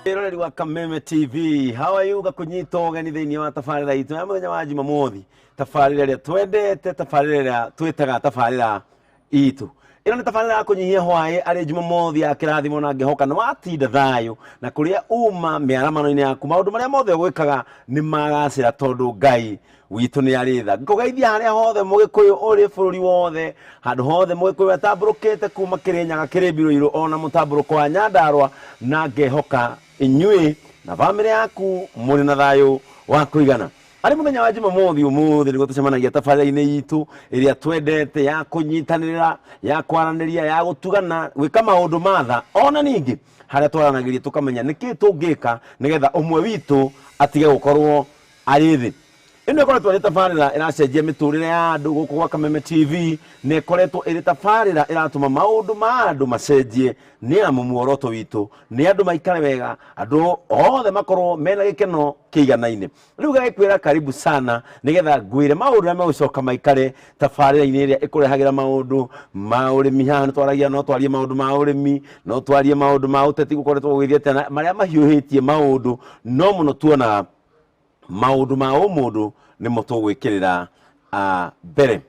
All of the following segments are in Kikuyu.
Mwĩroreri wa Kameme TV, how are you? Gakunyita ũgeni thĩinĩ wa tabarĩra itũ ya mũthenya wa Jumamothi, tabarĩra ĩrĩa twendete, tabarĩra ĩrĩa twĩtaga tabarĩra itũ. Ĩno nĩ tabarĩra ya kũnyihia hwaĩ arĩ Jumamothi ya kĩrathimo, na ngĩhoka nĩ watinda thayũ na kũrĩa uma mĩaramano-inĩ yaku, maũndũ marĩa mothe ũgwĩkaga nĩ magacĩra tondũ Ngai witũ nĩ arĩ tha. Ngũgeithia harĩa hothe mũgĩkũyũ ũrĩ, bũrũri wothe, handũ hothe mũgĩkũyũ atambũrũkĩte kuma Kĩrĩnyaga, Kĩrĩmbirũ, ona mũtambũrũko wa Nyandarũa, na ngehoka inyuĩ na bamĩrĩ yaku mũrĩ na thayũ wa kũigana. Arĩ mũthenya wa Jumamothi ũmũthĩ nĩguo tũcemanagia tabarĩra-inĩ itũ ĩrĩa twendete ya kũnyitanĩra, ya kwaranĩria, ya gũtugana, gwĩka maũndũ ma tha, ona ningĩ harĩa twaranagĩria tũkamenya nĩkĩ tũngĩka nĩgetha ũmwe witũ atige gũkorwo arĩ thĩ. Ĩno ĩkoretwo ĩrĩ tabarĩra ĩracenjia mĩtũrĩre ya andũ gũkũ gwa Kameme TV, na ĩkoretwo ĩrĩ tabarĩra ĩratũma maũndũ ma andũ macenjie, nĩ amu muoroto witũ nĩ andũ maikare wega, andũ othe makorwo mena gĩkeno kĩiganaine. Rĩu gagĩkwĩra karibu sana nĩgetha ngwĩre maũndũ arĩa megũcoka maikare tabarĩra-inĩ ĩrĩa ĩkũrehagĩra maũndũ ma ũrĩmi. Haha nĩ twaragia, no twarie maũndũ ma ũrĩmi, no twarie maũndũ ma ũteti, gũkoretwo gũgĩthiĩ atĩa na marĩa mahiũhĩtie maũndũ, no mũno tuonaga maũndũ ma ũmũndũ nĩmo tũgwĩkĩrĩra mbere.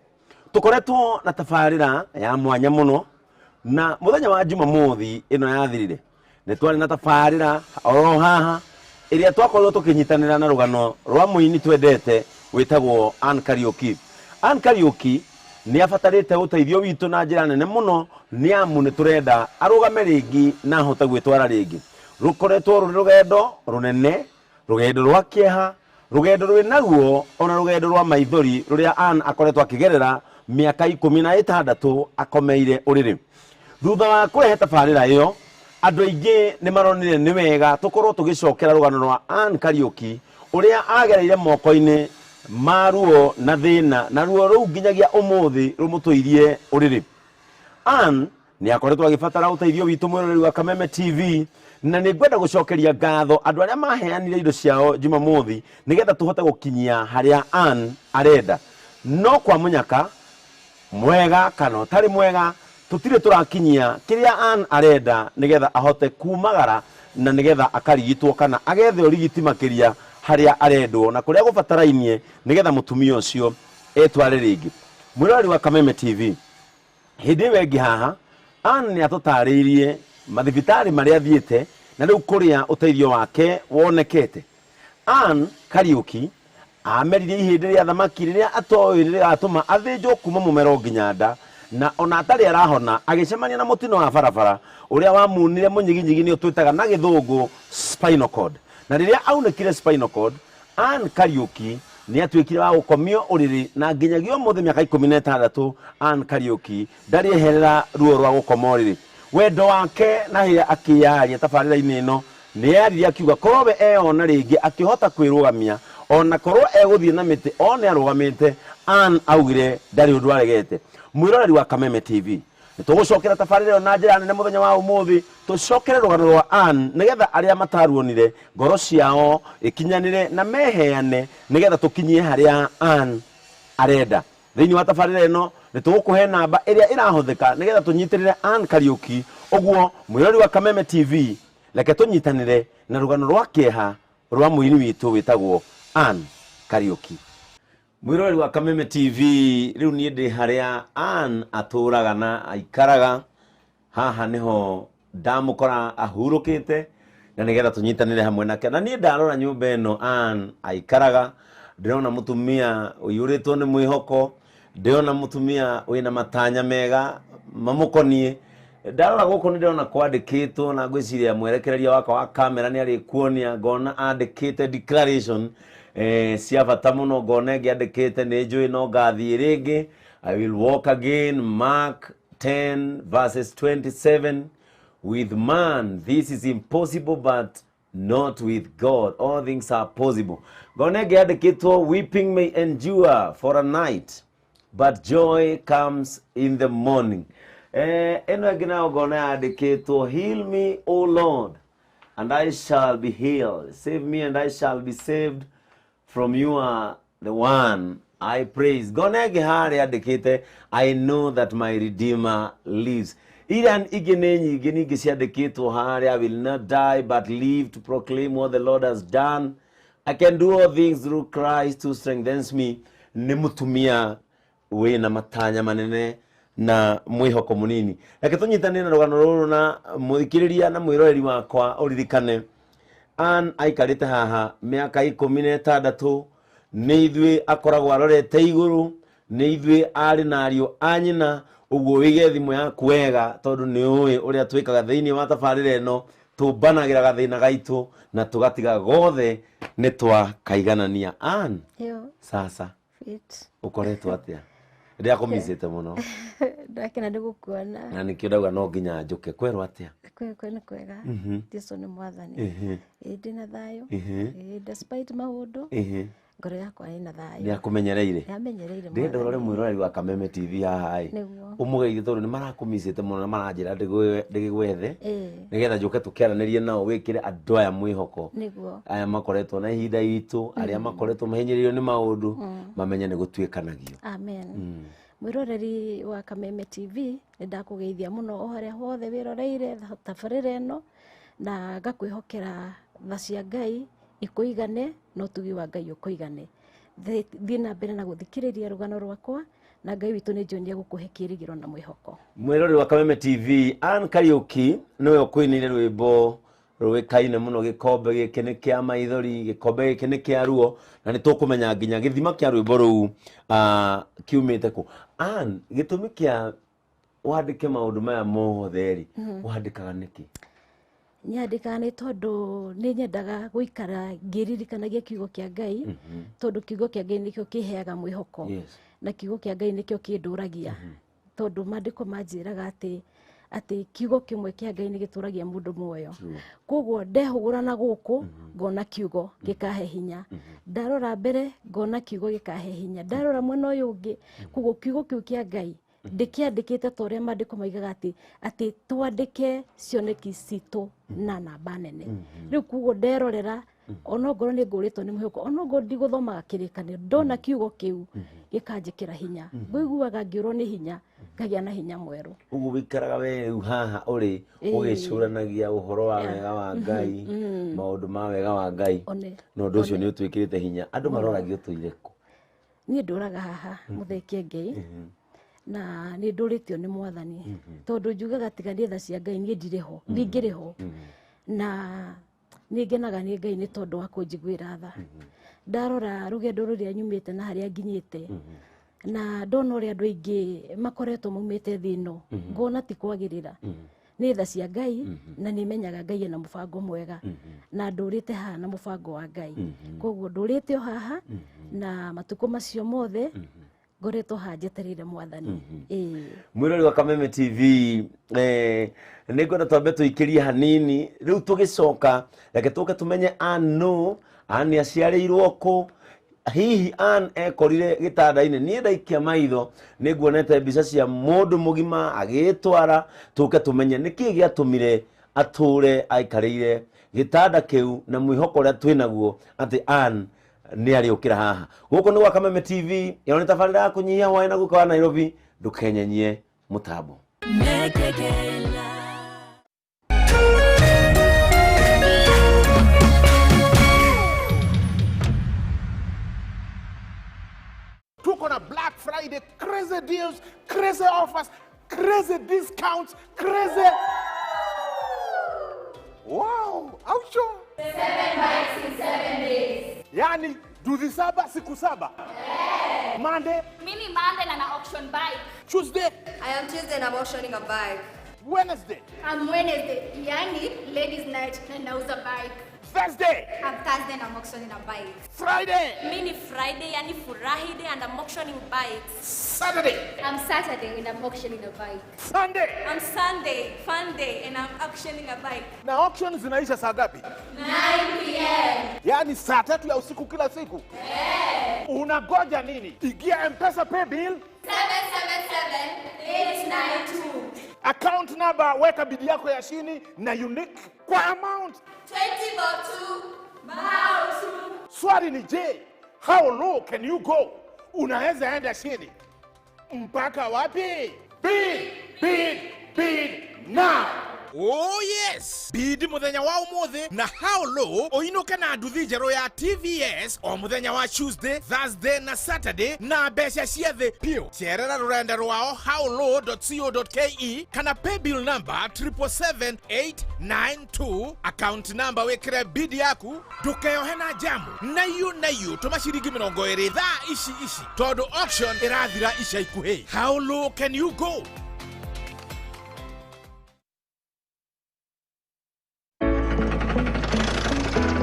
Tũkoretwo na tabarĩra ya mwanya mũno, na mũthenya wa Jumamothi ĩno yathirire nĩ twarĩ na tabarĩra oro haha ĩrĩa twakorirwo tũkĩnyitanĩra na rũgano rwa mũini twendete wĩtagwo Ann Kariũki. Ann Kariũki nĩ abatarĩte ũteithio witũ na njĩra nene mũno, nĩ amu nĩ tũrenda arũgame rĩngĩ na ahote gwĩtwara rĩngĩ. Rũkoretwo rũrĩ rũgendo rũnene, rũgendo rwa kĩeha, rũgendo rwĩna ruo, ona rũgendo rwa maithori rũrĩa Ann akoretwo akĩgerera mĩaka 16 akomeire ũrĩrĩ. Thutha wa kũrehe tabarĩra ĩyo, andũ aingĩ nĩ maronire nĩ wega tũkorwo tũgĩcokera rũgano rwa Ann Kariũki ũrĩa agereire moko-inĩ ma ruo na thĩna, na ruo rũu nginyagia ũmũthĩ rũmũtũirie ũrĩrĩ. Ann nĩ akoretwo agĩbatara ũteithio witũ, mwĩroreri wa Kameme TV, na nĩ ngwenda gũcokeria ngatho andũ arĩa maheanire indo ciao Jumamothi nĩgetha tũhote gũkinyia harĩa Ann arenda. No kwa mũnyaka mwega kana ũtarĩ mwega, tũtirĩ tũrakinyia kĩrĩa Ann arenda nĩgetha ahote kumagara na nĩgetha akarigitwo kana agethe ũrigiti makĩria harĩa arendwo na kũrĩa gũbatarainie nĩgetha mũtumia ũcio etware rĩngĩ. Mwĩroreri wa Kameme TV, hĩndĩ ĩyo ĩngĩ haha Ann nĩ atũtarĩirie mathibitarĩ marĩa athiĩte na rĩu kũrĩa ũteithio wake wonekete. Ann Kariũki ameririe ihĩndĩ rĩa thamaki rĩrĩa atoĩ rĩgatũma athĩnjwo kuma mũmero nginya nda, na ona atarĩ arahona agĩcemania na mũtino wa barabara ũrĩa wamunire mũnyiginyigi, nĩo twĩtaga na gĩthũngũ spinal cord. Na rĩrĩa aunĩkire spinal cord, Ann Kariũki nĩ atuĩkire wa gũkomio ũrĩrĩ, na nginyagia ũmũthĩ mĩaka 16 Ann Kariũki ndarĩ eherera ruo rwa gũkoma ũrĩrĩ. Wendo wake na hĩa akĩyaria tabarĩra-inĩ ĩno nĩ yaririe akiuga korwo we eyona rĩngĩ akĩhota kwĩrũgamia ona korwo egũthiĩ na mĩtĩ one arũgamĩte. Ann augire ndarĩ ũndũ aregete. Mwĩroreri wa Kameme TV, nĩ tũgũcokera tabarĩra ĩyo na njĩra nene mũthenya wa ũmũthĩ, tũcokere rũgano rwa Ann nĩgetha arĩa mataruonire ngoro ciao ikinyanĩre na meheane nĩgetha tũkinyie harĩa Ann arenda. Thĩinĩ wa tabarĩra ĩno nĩ tũgũkũhe namba ĩrĩa ĩrahũthĩka nĩgetha tũnyitĩrĩre Ann Kariũki. Ũguo mwĩrori wa Kameme TV, reke tũnyitanĩre na rũgano rwa kĩeha rwa mũini witũ wĩtagwo Ann Kariũki. Mwĩroreri wa Kameme TV, rĩu niĩ ndĩ harĩa Ann atũraga na aikaraga. Haha nĩho ndamũkora ahurũkĩte na nĩgetha tũnyitanĩre hamwe nake. Na niĩ ndarora nyũmba ĩno Ann aikaraga, ndĩrona mũtumia ũiyũrĩtwo nĩ mwĩhoko, ndĩrona mũtumia wĩna matanya mega mamũkoniĩ. Ndarora gũkũ nĩ ndĩrona kwandĩkĩtwo, na ngwĩciria mwerekereria wakwa wa kamera nĩ arĩkuonia, ngona andĩkĩte declaration cia bata mũno, ngona ĩngĩ andĩkĩte nĩ njũĩ no ngathiĩ rĩngĩ, I will walk again, Mark 10 verses 27, with man this is impossible but not with God, all things are possible. Ngona ĩngĩ yandĩkĩtwo weeping may endure for a night but joy comes in the morning. Ĩno ĩngĩ nayo ngona yandĩkĩtwo heal me, O Lord, and I shall be healed, save me and I shall be saved, from you are the one I praise. Ngona ĩngĩ harĩa andĩkĩte I know that my Redeemer lives. Iria ingĩ nĩ nyingĩ ningĩ ciandĩkĩtwo harĩa, I will not die but live to proclaim what the Lord has done. I can do all things through Christ who strengthens me. Nĩ mũtumia wĩna matanya manene na mwĩhoko mũnini. Reke tũnyitanĩre na rũgano rũrũ na mũthikĩrĩria na mwĩroreri wakwa ũririkane Ann aikarĩte haha mĩaka 16 nĩ ithuĩ akoragwo arorete igũrũ, nĩ ithuĩ arĩ na ariũ a nyina. Ũguo wĩige thimũ yaku wega tondũ nĩ ũĩ ũrĩa twĩkaga thĩinĩ wa tabarĩra ĩno, tũmbanagĩra gathĩna gaitũ na tũgatiga gothe nĩ twakaiganania. Ann, sasa ũkoretwo atĩa? Ndĩrakũmicĩte mũno. Ndakena nĩ gũkuona. Na nĩkĩo ndauga no nginya njũke. Kwerwo atĩa? Kwĩ nĩ kwega. Jesu nĩ mwathani. Ndĩna thayũ. Despite maũndũ, ngoro yakwa ĩna thayũ. Nĩ akũmenyereire? Nĩ amenyereire. Ndĩrenda ũrore mwĩroreri wa Kameme TV haha ĩ. Ũmũgeithie tondũ nĩ marakũmicĩte mũno na maranjĩra ndĩgĩgwethe. Nĩgetha njũke tũkĩaranĩrie nao wĩkĩre andũ aya mwĩhoko. Aya makoretwo na ihinda itũ, arĩa makoretwo mahinyĩrĩirio nĩ maũndũ, mamenye nĩ gũtuĩkanagio. Amen. Mwĩroreri wa Kameme TV, nĩ ndakũgeithia mũno o harĩa hothe wĩroreire tabarĩra ĩno, na ngakwĩhokera tha cia Ngai ikũigane na ũtugi wa Ngai ũkũigane. Thiĩ na mbere na gũthikĩrĩria rũgano rwakwa, na Ngai witũ nĩ njũĩ nĩ egũkũhe kĩĩrĩgĩrĩro na mwĩhoko. Mwĩroreri wa Kameme TV, Ann Kariuki nĩwe ũkũinĩire rwĩmbo rũĩkaine mũno, gĩkombe gĩkĩ nĩ kĩa maithori, gĩkombe gĩkĩ nĩ kĩa ruo, na nĩ tũkũmenya nginya gĩthima kĩa rwĩmbo rũu kiumĩte kũ. Ann, gĩtũmi kĩa wandĩke maũndũ maya mothe rĩ, wandĩkaga nĩkĩ? Nyandĩkaga nĩ tondũ nĩ nyendaga gũikara ngĩririkanagia kiugo kĩa Ngai, tondũ kiugo kĩa Ngai nĩkĩo kĩheaga mwĩhoko, na kiugo kĩa Ngai nĩkĩo kĩndũragia, tondũ maandĩko manjĩraga atĩ kiugo kĩmwe kĩa Ngai nĩ gĩtũragia mũndũ muoyo. Koguo ndehũgũra na gũkũ ngona kiugo gĩkahe hinya, ndarora mbere ngona kiugo gĩkahe hinya, ndarora mwena ũyũ ũngĩ, koguo kiugo kĩu kĩa Ngai ndĩkĩandĩkĩte ta ũrĩa maandĩko maigaga atĩ twandĩke cioneki citũ na namba nene. Rĩu koguo nderorera ona ngorwo nĩ ngũrĩtwo nĩ mwĩhoko, ona ngorwo ndigũthomaga kĩrĩkanĩro, ndona kiugo kĩu gĩkanjĩkĩra hinya, ngũiguaga ngĩũrwo nĩ hinya, ngagĩa na hinya mwerũ. Ũguo wĩikaraga we rĩu haha ũrĩ ũgĩcũranagia ũhoro wa wega wa Ngai, maũndũ ma wega wa Ngai, na ũndũ ũcio nĩ ũtwĩkĩrĩte hinya. Andũ maroragia ũtũire kũ? Niĩ ndũraga haha Mũthee Kĩengei, na nĩ ndũrĩtio nĩ mwathani, tondũ njugaga tiga nĩ tha cia Ngai niĩ ndirĩ ho, ndingĩrĩ ho. Na nĩ ngenaga nĩ Ngai nĩ tondũ wa kũnjiguĩra tha. Ndarora rũgendo rũrĩa nyumĩte na harĩa nginyĩte, na ndona ũrĩa andũ aingĩ makoretwo maumĩte thĩ ĩno, ngona ti kwagĩrĩra. Nĩ tha cia Ngai, na nĩ menyaga Ngai ena mũbango mwega, na ndũrĩte haha na mũbango wa Ngai. Koguo ndũrĩte o haha, na matukũ macio mothe ngoretwo haha njetereire mwathani. Mwĩroreri wa Kameme TV, nĩ ngwenda twambe tũikĩrie hanini rĩu tũgĩcoka reke tũke tũmenye Ann nũ, Ann aciarĩirwo kũ, hihi Ann ekorire gĩtanda-inĩ. Niĩ ndaikia maitho nĩ nguonete mbica cia mũndũ mũgima agĩtwara, tũke tũmenye nĩkĩĩ gĩatũmire atũre aikarĩire gĩtanda kĩu na mwĩhoko ũrĩa twĩnaguo atĩ Ann nĩ arĩũkĩra haha. Gũkũ nĩ gwa Kameme TV, ĩno nĩ tabarĩra ya kũnyihia hwaĩ na guka wa Nairobi, ndũkenyenyie mũtambo. Tuko na Black Friday, crazy deals, crazy offers, crazy discounts, crazy. Wow, au sure? 7 bikes in 7 days. Yani duzi 7 siku 7. Yeah. Monday. Mimi Monday na auction bike. Tuesday. I am Tuesday and I'm auctioning a bike. Wednesday. I'm Wednesday, yani ladies night na nauza bike. Thursday. I'm Thursday and I'm auctioning a bike. Friday. Mimi Friday, yani furahi day and I'm auctioning bikes. Saturday. I'm Saturday and I'm auctioning a bike. Sunday. I'm Sunday, fun day and I'm auctioning a bike. Na auction zinaisha saa ngapi? 9 p.m. Yani saa 3 ya usiku kila siku. Yeah. Unangoja nini? Ingia M-Pesa pay bill 777 892. Account number, weka bidii yako ya chini na unique kwa amount 20 bob 2 bao 2. Swali ni je, how low can you go? Unaweza enda chini mpaka wapi? Big, big, Bid now. Oh yes, bid muthenya wa umuthi na how low uinuke na nduthi njeru ya TVS o muthenya wa Tuesday, Thursday na Saturday na mbeca cia thi piu. Cerera rurenda rwao howlow.co.ke kana paybill number 777892, account number wikire bid yaku, ndukeyohe na jamu na yu tuma ciringi 20 thaa ici ici tondu auction irathira ica ikuhi. How low can you go?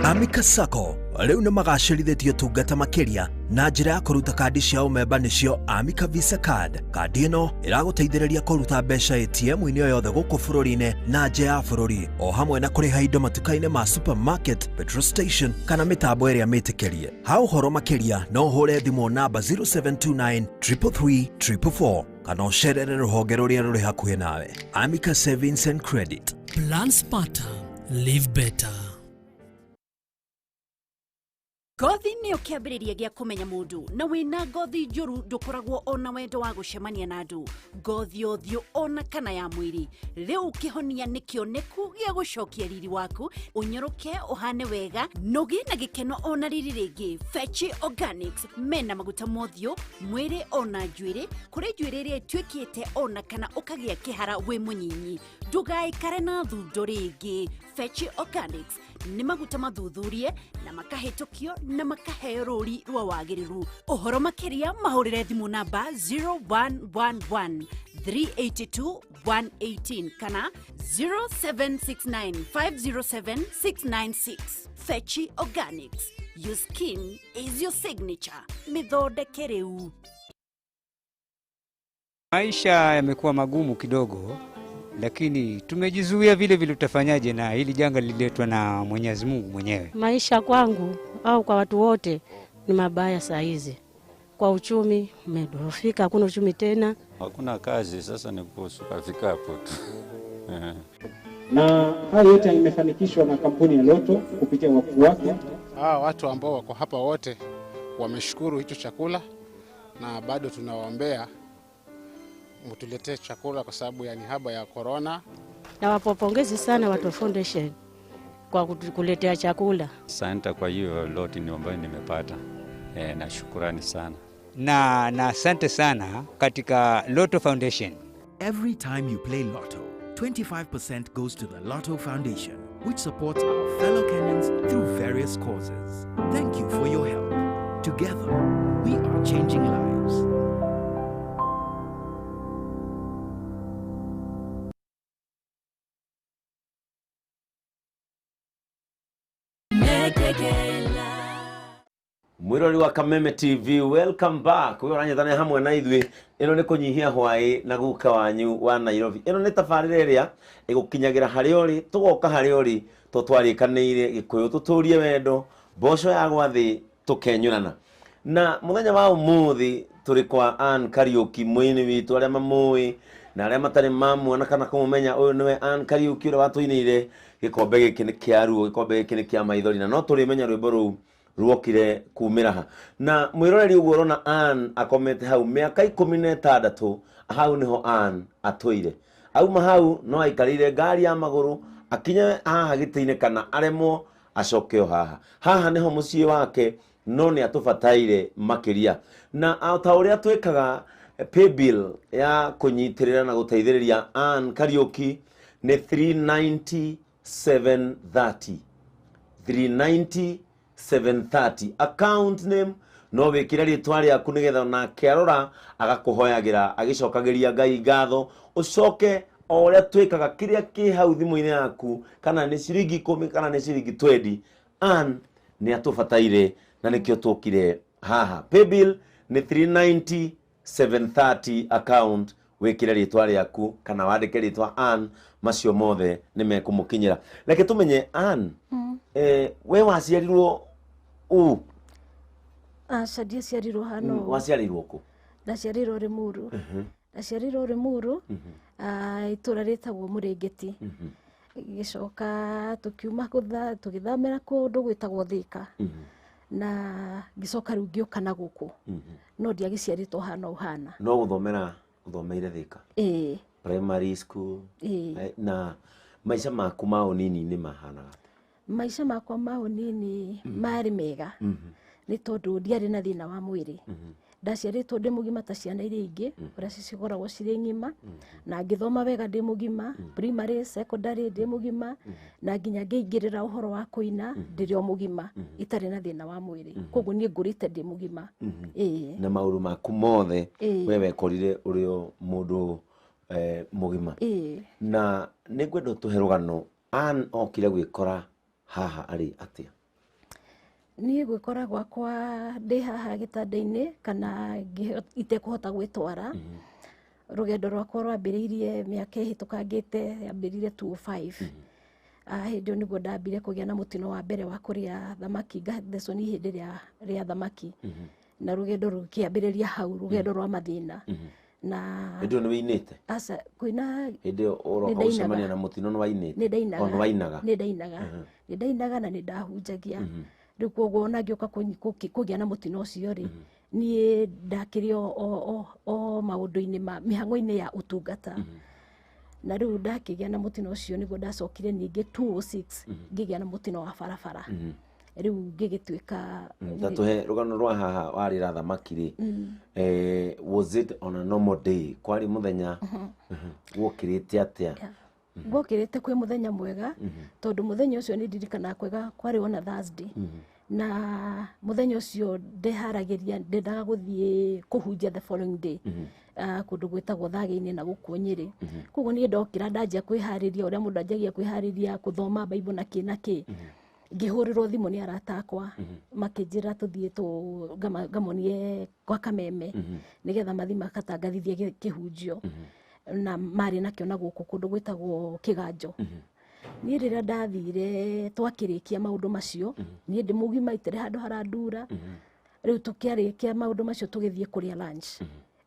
Amika Sacco rĩu nĩ magacĩrithĩtie ũtungata makĩria na njĩra ya kũruta kandi cia ũmemba nĩcio Amika Visa Card. Kandi ĩno ĩragũteithĩrĩria kũruta mbeca ATM-inĩ o yothe gũkũ bũrũri-inĩ na nja ya bũrũri, o hamwe na kũrĩha indo matuka-inĩ ma supermarket, petrol station kana mĩtambo ĩrĩa mĩtĩkĩrie. Ha ũhoro makĩria no ũhũre thimũ namba 0729 333 444 kana ũcerere rũhonge rũrĩa rũrĩ hakuhĩ nawe. Amika Savings and Credit. Plan smarter, live better. Ngothi nĩyo kĩambĩrĩria gĩa kũmenya mũndũ, na wĩna ngothi njũru ndũkoragwo ona wendo wa gũcemania na andũ. Ngothi ũthiũ ona kana ya mwĩrĩ. Rĩu kĩhonia nĩ kĩoneku gĩa gũcokia riri waku, ũnyoroke ũhane wega, nũgĩe na gĩkeno ona riri rĩngĩ. Fechi Organics mena maguta mothiũ, mwĩrĩ ona njuĩrĩ, kũrĩ njuĩrĩ ĩrĩa ĩtuĩkĩte ona kana ũkagĩa kĩhara wĩ mũnyinyi. Ndũgaikare na thundo rĩngĩ. Fechi Organics nĩ maguta mathuthurie na makahĩtũkio na makaheo rũri rwa wagĩrĩru. Ũhoro makĩria mahũrĩre thimũ namba 0111 382 118 kana 0769 507 696. Fechi Organics, your skin is your signature. Mĩthondeke rĩu. Maisha yamekuwa magumu kidogo, lakini tumejizuia vile vile. Tutafanyaje na hili janga lililetwa na Mwenyezi Mungu mwenyewe? Maisha kwangu au kwa watu wote ni mabaya saa hizi. Kwa uchumi umedorofika, hakuna uchumi tena. Hakuna kazi, sasa ni kusuka vikapu tu. Na hayo yote imefanikishwa na kampuni ya Lotto kupitia wakuu wake. Watu ambao wako hapa wote wameshukuru hicho chakula, na bado tunawaombea mtuletee chakula kwa sababu ya nihaba ya corona. Na wapongezi sana watu wa foundation kwa kutuletea chakula. Asante kwa hiyo Lotto ni ambayo nimepata. Na shukrani sana. Na asante sana katika Lotto Foundation. Every time you play Lotto, 25% goes to the Lotto Foundation, which supports our fellow Kenyans through various causes. Thank you for your help. Together, we are changing lives. Mwirori wa Kameme TV, welcome back. We uranyitana hamwe na ithuĩ. Ĩno nĩ kũnyihia hwaĩ na guka wanyu wa Nairobi. Ĩno nĩ tabarĩra ĩrĩa ĩgũkinyagĩra harĩa ũrĩ, tũgoka harĩa ũrĩ, to twarĩkanĩire Gĩkũyũ tũtũrie wendo, mboco ya gwathĩ tũkenyũrana. Na mũthenya wa ũmũthĩ tũrĩ kwa Ann Kariuki, mũini witũ, arĩa mamũĩ na arĩa matarĩ mamuona kana kũmũmenya, ũyũ nĩwe Ann Kariuki ũrĩa watũinĩire gĩkombe gĩkĩ nĩ kĩa ruo, gĩkombe gĩkĩ nĩ kĩa maithori, na no tũrĩmenya rwĩmbo rũu ruokire kumĩra ha. Na mwĩroreri ũguo ũrona Ann akomete hau mĩaka 16, hau nĩho Ann atũire. Auma hau no aikarĩire ngari ya magũrũ akinye haha gĩtĩ-inĩ kana aremwo acoke o haha. Haha nĩho mũciĩ wake, no nĩ atũbataire makĩria. Na o ta ũrĩa twĩkaga, paybill ya kũnyitĩrĩra na gũteithĩrĩria Ann Kariuki nĩ 39730, 39730. Account name no wĩkĩre rĩtwa rĩaku nĩgetha onake arora agakũhoyagĩra agĩcokagĩria Ngai ngatho. Ũcoke o ũrĩa twĩkaga kĩrĩa kĩ hau thimũ-inĩ yaku, kana nĩ ciringi 10 kana nĩ ciringi 20, Ann nĩ atũbataire na nĩkĩo tũkire haha. Paybill nĩ 39730, account wĩkĩre rĩtwa rĩaku kana wandĩke rĩtwa Ann, macio mothe nĩ mekũmũkinyĩra. Reke tũmenye Ann, we waciarirwo ũ? Aca, ndiaciarirwo hano. Waciarirwo kũ? Ndaciarirwo Limuru. Ndaciarirwo Limuru, itũra rĩtagwo Mũrĩngĩti. Gĩcoka tũkiuma tũgĩthamĩra kũndũ gwĩtagwo Thika. Na ngĩcoka rĩu ngĩũka na gũkũ. No ndiagĩciarĩtwo hana ũhana. No gũthomera ũthomeire Thika? Ĩĩ. Primary school. Ĩĩ. Na maica maku ma ũnini-inĩ mahanaga atĩa? Maica makwa ma ũnini marĩ mega nĩ tondũ ndiarĩ na thĩna wa mwĩrĩ. Ndaciarĩtwo ndĩ mũgima ta ciana iria ingĩ ũrĩa cikoragwo cirĩ ng'ima, na ngĩthoma wega ndĩ mũgima, primary, secondary ndĩ mũgima, na nginya ngĩingĩrĩra ũhoro wa kũina ndĩrĩ o mũgima, itarĩ na thĩna wa mwĩrĩ. Koguo niĩ ngũrĩte ndĩ mũgima. Ĩĩ. Na maũndũ maku mothe Ĩĩ. we wekorire ũrĩ o mũndũ mũgima. Ĩĩ. Na nĩ ngwenda ũtũhe rũgano Ann okire gwĩkora haha arĩ atĩa? Niĩ gwĩkora gwakwa ndĩ haha gĩtanda-inĩ kana itekũhota gwĩtwara, rũgendo rwakwa rwambĩrĩirie mĩaka ĩhĩtũkangĩte, yambĩrĩirie 2005. Hĩndĩ ĩyo nĩguo ndambire kũgĩa na mũtino wa mbere wa kũrĩa thamaki, ngathecwo nĩ ihĩndĩ rĩa thamaki, na rũgendo rũkĩambĩrĩria hau, rũgendo rwa mathĩna. Na Hĩndĩ ĩyo nĩ wĩinĩte? Aca, kũina. Hĩndĩ ĩyo ũroka Nĩ ndainaga. gũcemania na mũtino nĩ wainĩte? Nĩ ndainaga. O, nĩ wainaga? Nĩ ndainaga. Nĩ ndainaga na nĩ ndahunjagia. Rĩu koguo ona ngĩũka kũgĩa na mũtino ũcio rĩ, niĩ ndakĩrĩ o maũndũ-inĩ ma mĩhang'o-inĩ ya ũtungata. Na rĩu ndakĩgĩa na mũtino ũcio nĩguo ndacokire ningĩ 206 ngĩgĩa na mũtino wa barabara. Rĩu ngĩgĩtuĩka Ta tũhe rũgano rwa haha warĩra thamaki rĩ, was it on a normal day? Kwarĩ mũthenya wokĩrĩte atĩa? Ngokĩrĩte kwĩ mũthenya mwega, tondũ mũthenya ũcio nĩ ndirikanaga kwega, kwarĩ ona Thursday. Na mũthenya ũcio ndeharagĩria, ndendaga gũthiĩ kũhunjia the following day kũndũ gwĩtagwo Thagĩ-inĩ na gũkũ Nyĩrĩ. Koguo niĩ ndokĩra ndanjia kwĩharĩria ũrĩa mũndũ anjagia kwĩharĩria gũthoma Bible na kĩ na kĩ, ngĩhũrĩrwo thimũ nĩ arata akwa makĩnjĩra tũthiĩ ngamonie gwa Kameme nĩgetha mathiĩ makatangathithie kĩhunjio na marĩ nakĩo na gũkũ kũndũ gwĩtagwo Kĩganjo. Niĩ rĩrĩa ndathire twakĩrĩkia maũndũ macio, niĩ ndĩ mũgima, itarĩ handũ harandura. Rĩu tũkĩarĩkia maũndũ macio tũgĩthiĩ kũrĩa lunch.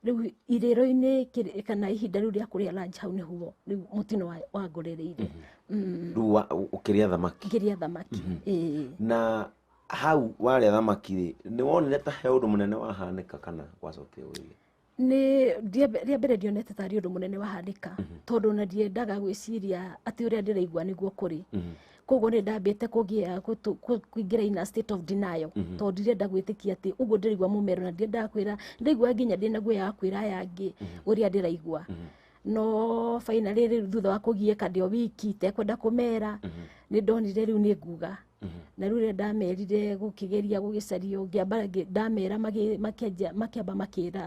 Rĩu irĩro-inĩ kana ihinda rĩu rĩa kũrĩa lunch, hau nĩguo rĩu mũtino wangorereire. Rĩu ũkĩrĩa thamaki? Ngĩrĩa thamaki, ĩĩ. Na hau warĩa thamaki rĩ, nĩ wonire ta he ũndũ mũnene wahanĩka kana gwacokire ũrĩe? Nĩ rĩa mbere ndionete tarĩ ũndũ mũnene wahanĩka, tondũ ona ndiendaga gwĩciria atĩ ũrĩa ndĩraigua nĩguo kũrĩ. Koguo nĩ ndambĩte kũgĩa kũingĩra in a state of denial, tondũ ndirenda gwĩtĩkia atĩ ũguo ndĩraigua mũmero, na ndiendaga kwĩra, ndaigua nginya ndĩna guoya wa kwĩra aya angĩ ũrĩa ndĩraigua. No finally rĩu thutha wa kũgiĩka ndĩ o wiki itekwenda kũmera, nĩ ndonire rĩu nĩ nguga. Na rĩu rĩrĩa ndamerire, gũkĩgeria gũgĩcario, ngĩamba ndamera makĩamba makĩra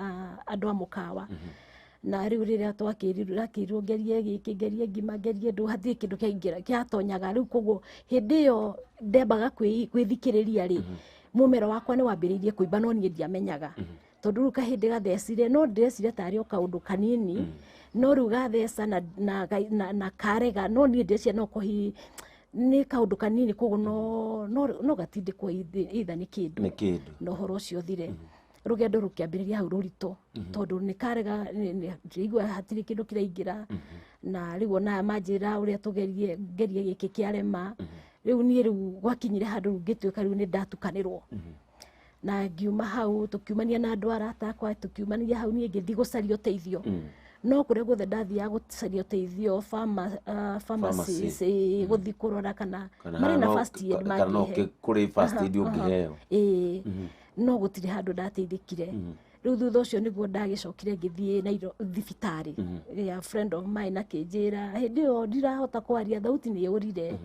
andũ a mũkawa. Na rĩu rĩrĩa twakĩrirwo, ndakĩrirwo ngerie gĩkĩ, ngerie ngima, ngerie ndũ, hatirĩ kĩndũ kĩaingĩra kĩatonyaga. Rĩu koguo hĩndĩ ĩyo ndembaga kwĩthikĩrĩria rĩ, mũmero wakwa nĩ wambĩrĩirie kũimba, no niĩ ndiamenyaga, tondũ rĩu kahĩndĩ gathecire, no ndĩrecire tarĩ o kaũndũ kanini, no rĩu gatheca na karega, no niĩ ndĩreciria no kohi nĩ kaũndũ kanini, koguo no gatindĩkwo either nĩ kĩndũ Nĩ kĩndũ. Na ũhoro ũcio ũthire. Rũgendo rũkĩambĩrĩria hau rũritũ, tondũ nĩ karega, ndĩraigua hatirĩ kĩndũ kĩraingĩra. Na rĩu ona manjĩra ũrĩa tũgerie, ngerie gĩkĩ kĩarema. Rĩu niĩ rĩu gwakinyire handũ rĩu ngĩtuĩka rĩu nĩ ndatukanĩrwo, na ngiuma hau, tũkiumania na andũ arata akwa, tũkiumania hau, niĩ ngĩthiĩ gũcaria ũteithio. No kũrĩa guothe ndathiaga gũcaria ũteithio, pharmacies, gũthiĩ kũrora kana Kana marĩ na no- first aid kana no mangĩhe. kũrĩ first aid ũngĩheo. Ĩĩ, no gũtirĩ handũ ndateithĩkire. Rĩu thutha ũcio nĩguo ndagĩcokire ngĩthiĩ thibitarĩ ya friend of mine, akĩnjĩra hĩndĩ ĩyo ndirahota kwaria, thauti nĩ yũrire,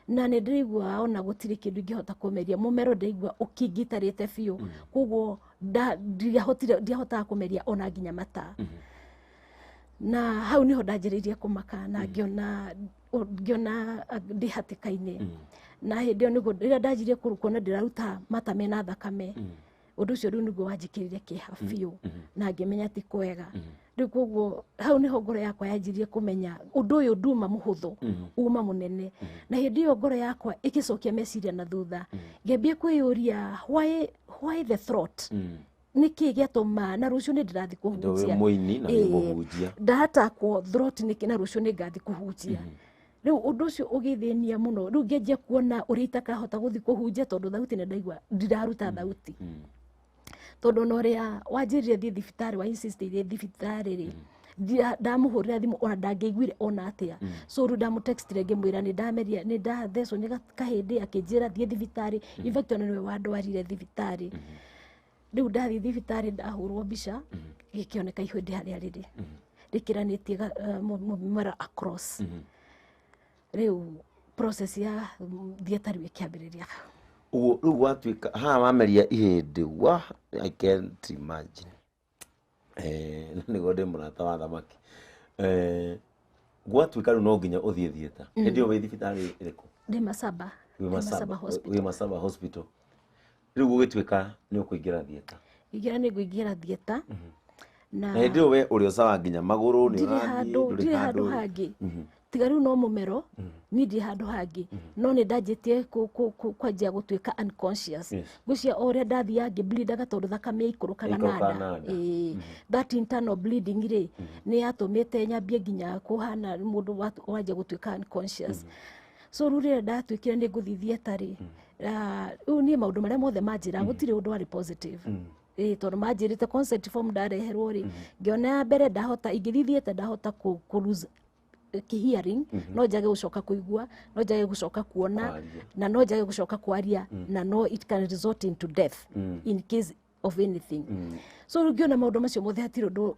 na nĩ ndĩraigua ona gũtirĩ kĩndũ ingĩhota kũmeria, mũmero ndĩraigua ũkĩngitarĩte biũ, koguo ndiahotaga kũmeria ona nginya mata. Na hau niho ndanjĩrĩirie kũmaka na ngĩona ndĩ hatĩka-inĩ. Na hĩndĩ ĩyo nĩguo rĩrĩa ndanjirie kuona ndĩraruta mata mena thakame, ũndũ ũcio rĩu nĩguo wanjĩkĩrire kĩeha biũ na ngĩmenya ti kwega. Rĩu koguo hau niho ngoro yakwa yanjirie kũmenya ũndũ ũyũ nduma mũhũthũ, uma mũnene. Na hĩndĩ ĩyo ngoro yakwa ĩgĩcokia meciria na thutha, ngĩambia kwĩyũria why the throat, nĩkĩ gĩatũma, na rũciũ nĩ ndĩrathiĩ Ndĩ wĩ kũhunjia. mũini na wĩ mũhunjia. Ndatakwo throat nĩkĩ na rũciũ nĩ ngathi kũhunjia? Rĩu ũndũ ũcio ũgĩthĩnia mũno. Rĩu ngĩanjia kuona ũrĩa itakahota gũthiĩ kũhunjia, tondũ thauti nĩ ndaigua ndiraruta thauti, tondũ ona ũrĩa wanjĩrire thiĩ thibitarĩ, wa insist thiĩ thibitarĩ rĩ, Ndamũhũrĩra thimũ ona ndangĩaiguire ona atĩa. So rĩu ndamũtextire ngĩmwĩra nĩ ndameria, nĩ ndathecwo nĩ kahĩndĩ, akĩnjĩra thiĩ thibitarĩ. In fact, ona nĩwe wandwarire thibitarĩ. Rĩu ndathiĩ thibitarĩ, ndahũrwo mbica, gĩkĩoneka ihĩndĩ harĩa rĩrĩ rĩkĩranĩtie mũmera across. Rĩu process ya theatre rĩu ĩkĩambĩrĩria. Ũguo rĩu gwatuĩka haha wameria ihĩndĩ wa, I can't imagine. Nĩguo ndĩ mũrata wa thamaki. Gwatuĩka rĩu no nginya ũthiĩ theatre. Hĩndĩ ĩyo wĩ thibitarĩ ĩrĩkũ? Ndĩ Masaba. Wĩ Ndĩ Masaba Hospital. Wĩ Masaba Hospital. Rĩu gũgĩtuĩka nĩ ũkũingĩra theatre. Ingĩra nĩ ngũingĩra theatre na Na hĩndĩ ĩyo we ũrĩ ũcawa nginya magũrũ nĩ ndirĩ ũrathiĩ, handũ, ndũrĩ ndirĩ handũ hangĩ tiga rĩu no mũmero. Niĩ ndirĩ handũ hangĩ, no nĩ ndanjĩtie kwanjia gũtuĩka unconscious. Ngwĩciria o ũrĩa ndathiaga ngĩbleedaga, tondũ thakame yaikũrũkaga na Yaikũrũkaga nda. na nda. Ĩĩ, that internal bleeding rĩ, nĩ yatũmĩte nyambie nginya kũhana mũndũ wanjia gũtuĩka unconscious. So rĩu rĩrĩa ndatuĩkire nĩ ngũthiĩ theatre rĩ, rĩu niĩ maũndũ marĩa mothe manjĩra, gũtirĩ ũndũ warĩ positive. Ĩĩ, tondũ manjĩrĩte consent form ndareherwo rĩ, ngĩona ya mbere ndahota ingĩthiĩ theatre, ndahota kũ lose hearing, no njage gũcoka kũigua, no njage gũcoka kuona, Kwaria. na no njage gũcoka kwaria, na no it can result into death in case of anything. So rĩu ngĩona maũndũ macio mothe hatirĩ ũndũ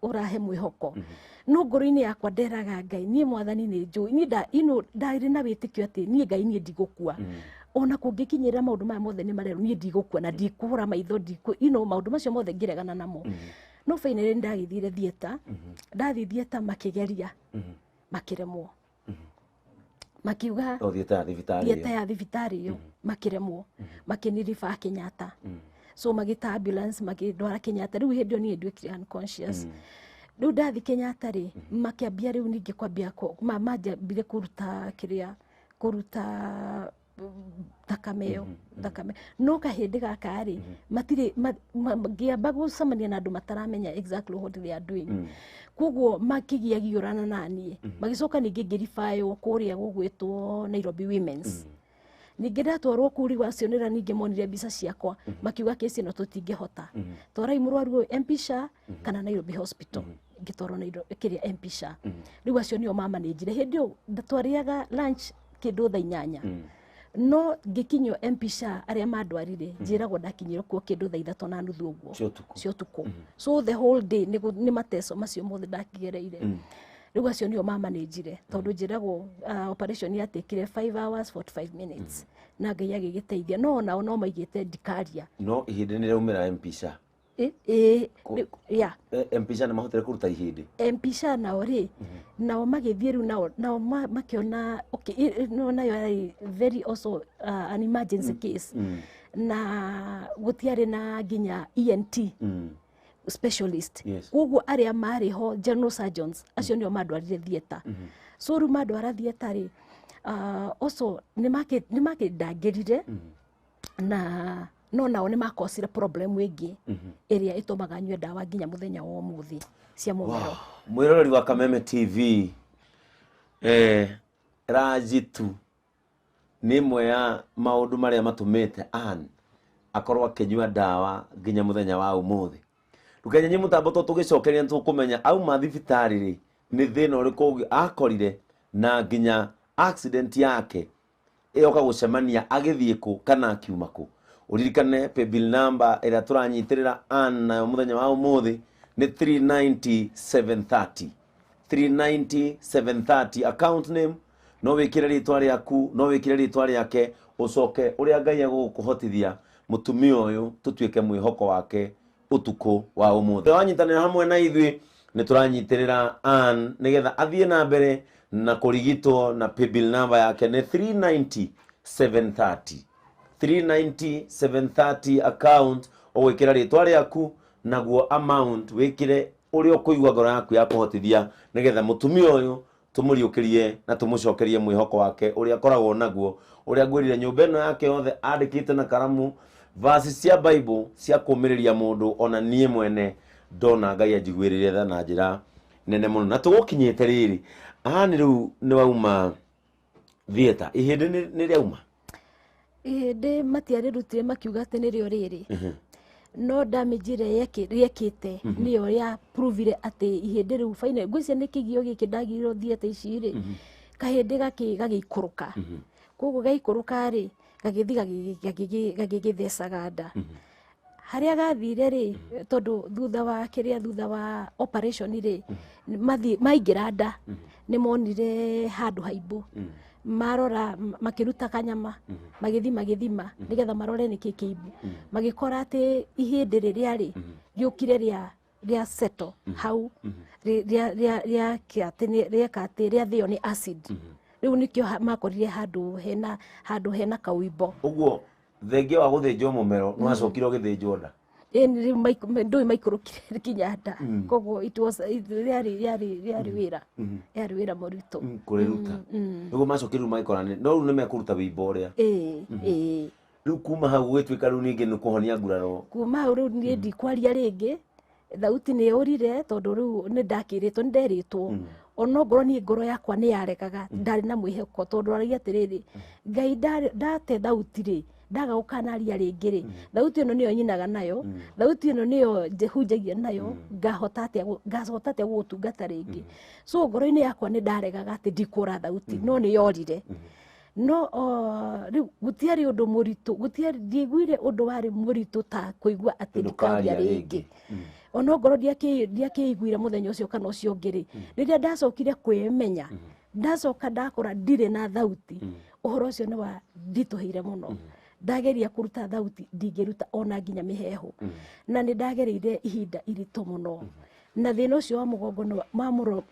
ũrahe mwĩhoko, no ngoro-inĩ yakwa nderaga Ngai, niĩ Mwathani nĩ njũĩ niĩ nda ino ndarĩ na wĩtĩkio atĩ niĩ Ngai, niĩ ndigũkua ona kũngĩkinyĩrĩra maũndũ maya mothe nĩ marerwo, niĩ ndigũkua na ndikũhũra maitho, ndikũ maũndũ macio mothe ngĩregana namo. No finally nĩ ndagĩthire theatre. Ndathiĩ theatre, makĩgeria, makĩremwo, makiuga O theatre ya thibitarĩ theatre ĩyo. Ya thibitarĩ ĩyo makĩremwo, makĩniriba Kenyatta. So magĩta ambulance, makĩndwara Kenyatta. Rĩu hĩndĩ ĩyo niĩ nduĩkire unconscious. Rĩu ndathi Kenyatta rĩ, makĩambia rĩu ningĩ kwambia manjambire kũruta kĩrĩa, kũruta thakame ĩyo, thakame. No kahĩndĩ gaka rĩ, matirĩ ngĩamba gũcemania na andũ mataramenya exactly what they are doing. Koguo makĩgiagiũrana na niĩ. Magĩcoka ningĩ ngĩribaywo kũrĩa gũgwĩtwo Nairobi Women's. Ningĩ ndatwarwo kũu, rĩu acio nĩra ningĩ monire mbica ciakwa, makiuga kesi ĩno tũtingĩhota, twarai mũrwaru ũyũ MP Shah kana Nairobi Hospital. Ngĩtwarwo Nairobi kĩrĩa MP Shah. Rĩu acio nĩo mamanĩnjire. Hĩndĩ ĩyo twarĩaga lunch kĩndũ thaa 8, no ngĩkinyio MP Shah, arĩa mandwarire, njĩragwo ndakinyire kuo kĩndũ thaa 3:30 ũguo Cia ũtukũ. Cia ũtukũ. So the whole day nĩ mateco macio mothe ndakigereire. Rĩu acio nĩo mamanĩnjire, tondũ njĩragwo operation yatekire 5 hours 45 minutes na Ngai agĩgĩteithia, no onao no maigĩte ndikaria. No ihĩndĩ nĩ rĩaumĩra MP Shah? Ĩ, ya. MP Shah nĩ mahotire kũruta ihĩndĩ? MP Shah nao rĩ, nao magĩthiĩ rĩu nao makĩona okay, no nayo yarĩ very also an emergency case, na gũtiarĩ na nginya ENT specialist. Koguo arĩa marĩ ho, general surgeons acio, nĩo mandwarire theatre. So rĩu mandwara theatre rĩ, also nĩ makĩndangĩrire na no nao nĩ makosire problem ĩngĩ ĩrĩa ĩtũmaga nyue ndawa nginya mũthenya wa ũmũthĩ cia mũmero. Wow. Mwĩroreri wa Kameme TV, Rajitu nĩ ĩmwe ya maũndũ marĩa matũmĩte Ann akorwo akĩnyua ndawa nginya mũthenya wa ũmũthĩ. Ndũkenyenye mũtambo, to tũgĩcokeria nĩ tũkũmenya auma thibitarĩ rĩ, nĩ thĩna ũrĩkũ ũngĩ akorire, na nginya accident yake ĩyoka gũcemania agĩthiĩ kũ kana akiuma kũ. Ũririkane paybill number ĩrĩa tũranyitĩrĩra Ann nayo mũthenya wa ũmũthĩ nĩ 39730, 39730. Account name no wĩkĩre rĩtwa rĩaku, no wĩkĩre rĩtwa rĩake, ũcoke ũrĩa Ngai egũkũhotithia mũtumia ũyũ tũtuĩke mwĩhoko wake ũtukũ wa ũmũthĩ. Wanyitanĩra hamwe na ithuĩ, nĩ tũranyitĩrĩra Ann nĩgetha athiĩ na mbere na kũrigitwo, na paybill number yake nĩ 39730, 39730. Account ũgwĩkĩra rĩtwa rĩaku, naguo amount wĩkĩre ũrĩa ũkũigua ngoro yaku ya kũhotithia, nĩgetha mũtumia ũyũ tũmũriũkĩrie na tũmũcokerie mwĩhoko wake ũrĩa akoragwo naguo, ũrĩa ngwĩrire nyũmba ĩno yake yothe andĩkĩte na karamu verse cia Bible cia kũmĩrĩria mũndũ. Ona niĩ mwene ndona Ngai anjiguĩrĩre tha na njĩra nene mũno. Na tũgũkinyĩte rĩrĩ aha nĩ rĩu nĩ wauma theatre, ihĩndĩ nĩ rĩauma? Ihĩndĩ matiarĩrutire, makiuga atĩ nĩrĩo rĩrĩ. No damage ĩrĩa yekĩte nĩyo ya provire atĩ ihĩndĩ rĩu finally ngwĩciria nĩ kĩgio gĩkĩ ndagĩrĩirwo thiĩte ici rĩ, kahĩndĩ gagĩikũrũka. Koguo gaikũrũka rĩ, gagĩthiĩ gagĩgĩthecaga nda. Harĩa gathire rĩ, tondũ thutha wa kĩrĩa, thutha wa operation rĩ, maingĩra nda nĩ monire handũ haimbu. Marora makĩruta kanyama, magĩthi magĩthima nĩgetha marore nĩkĩ kĩimbu. Magĩkora atĩ ihĩndĩ rĩrĩa rĩ rĩũkire rĩa settle hau, rĩa rĩeka atĩ rĩathĩo nĩ acid. Rĩu nĩkĩo makorire handũ hena kauimbo. Ũguo thengia wa gũthĩnjwo mũmero nĩ wacokire ũgĩthĩnjwo nda. Ĩni rĩu ndũĩ maikũrũkire kinya nda. Koguo it was rĩarĩ wĩra. Rĩarĩ wĩra mũritũ. Kũrĩruta. Nĩguo macokire rĩu magĩkora no rĩu nĩmekũruta wĩimbo ũrĩa. Ĩĩ. Rĩu kuma hau gũgĩtuĩka rĩu ningĩ nĩ kũhonia nguraro. Kuma hau rĩu niĩ ndikwaria rĩngĩ. Thauti nĩ yũrire tondũ rĩu nĩ ndakĩrĩtwo, nĩ nderĩtwo. Ona ngorwo niĩ ngoro yakwa nĩ yaregaga, ndarĩ na mwĩhoko tondũ aragia atĩrĩrĩ, Ngai ndate thauti rĩ, ndaga gũkanaria rĩngĩ rĩ, thauti ĩno nĩyo nyinaga nayo, thauti ĩno nĩyo hunjagia nayo, ngahota atĩa gũgũtungata rĩngĩ. So ngoro-inĩ yakwa nĩ ndaregaga atĩ ndikũra thauti, no nĩ yorire. No rĩu gũtiarĩ ũndũ mũritũ, gũtiarĩ, ndiaiguire ũndũ warĩ mũritũ ta kũigua atĩ ndikaria rĩngĩ. Ona ngorwo ndiakĩiguire mũthenya ũcio kana ũcio ũngĩ rĩ, rĩrĩa ndacokire kwĩmenya, ndacoka ndakora ndirĩ na thauti, ũhoro ũcio nĩ wa nditũhĩire mũno. Ndageria kũruta thauti ndingĩruta ona nginya mĩheehũ. Na nĩ ndagereire ihinda iritũ mũno. Na thĩna ũcio wa mũgongo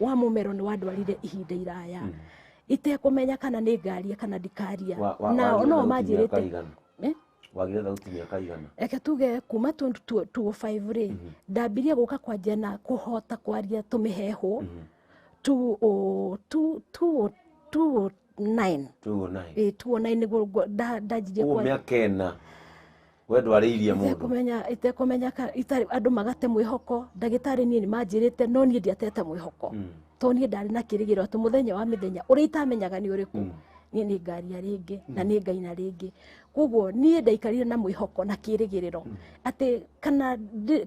wa mũmero nĩ wandwarire ihinda iraya. Itekũmenya kana nĩ ngaria kana ndikaria. Na no manjĩrĩte. Wagire thauti mĩaka igana. Eke tuge kuma 2005 rĩ, ndambirie gũka kwanjia na kũhota kwaria tũmĩheehũ 2009. 2009. 2009 nĩguo ndanjirie kwaria. Mĩaka ĩna we ndwarĩirie mũndũ. Itekũmenya andũ magate mwĩhoko, ndagĩtarĩ niĩ nĩ manjĩrĩte no niĩ ndiatete mwĩhoko. Tondũ niĩ ndarĩ na kĩrĩgĩrĩro atĩ mũthenya wa mĩthenya ũrĩa itamenyaga nĩ ũrĩkũ, niĩ nĩ ngaria rĩngĩ na nĩ ngaina rĩngĩ. Koguo niĩ ndaikarire na mwĩhoko na kĩrĩgĩrĩro atĩ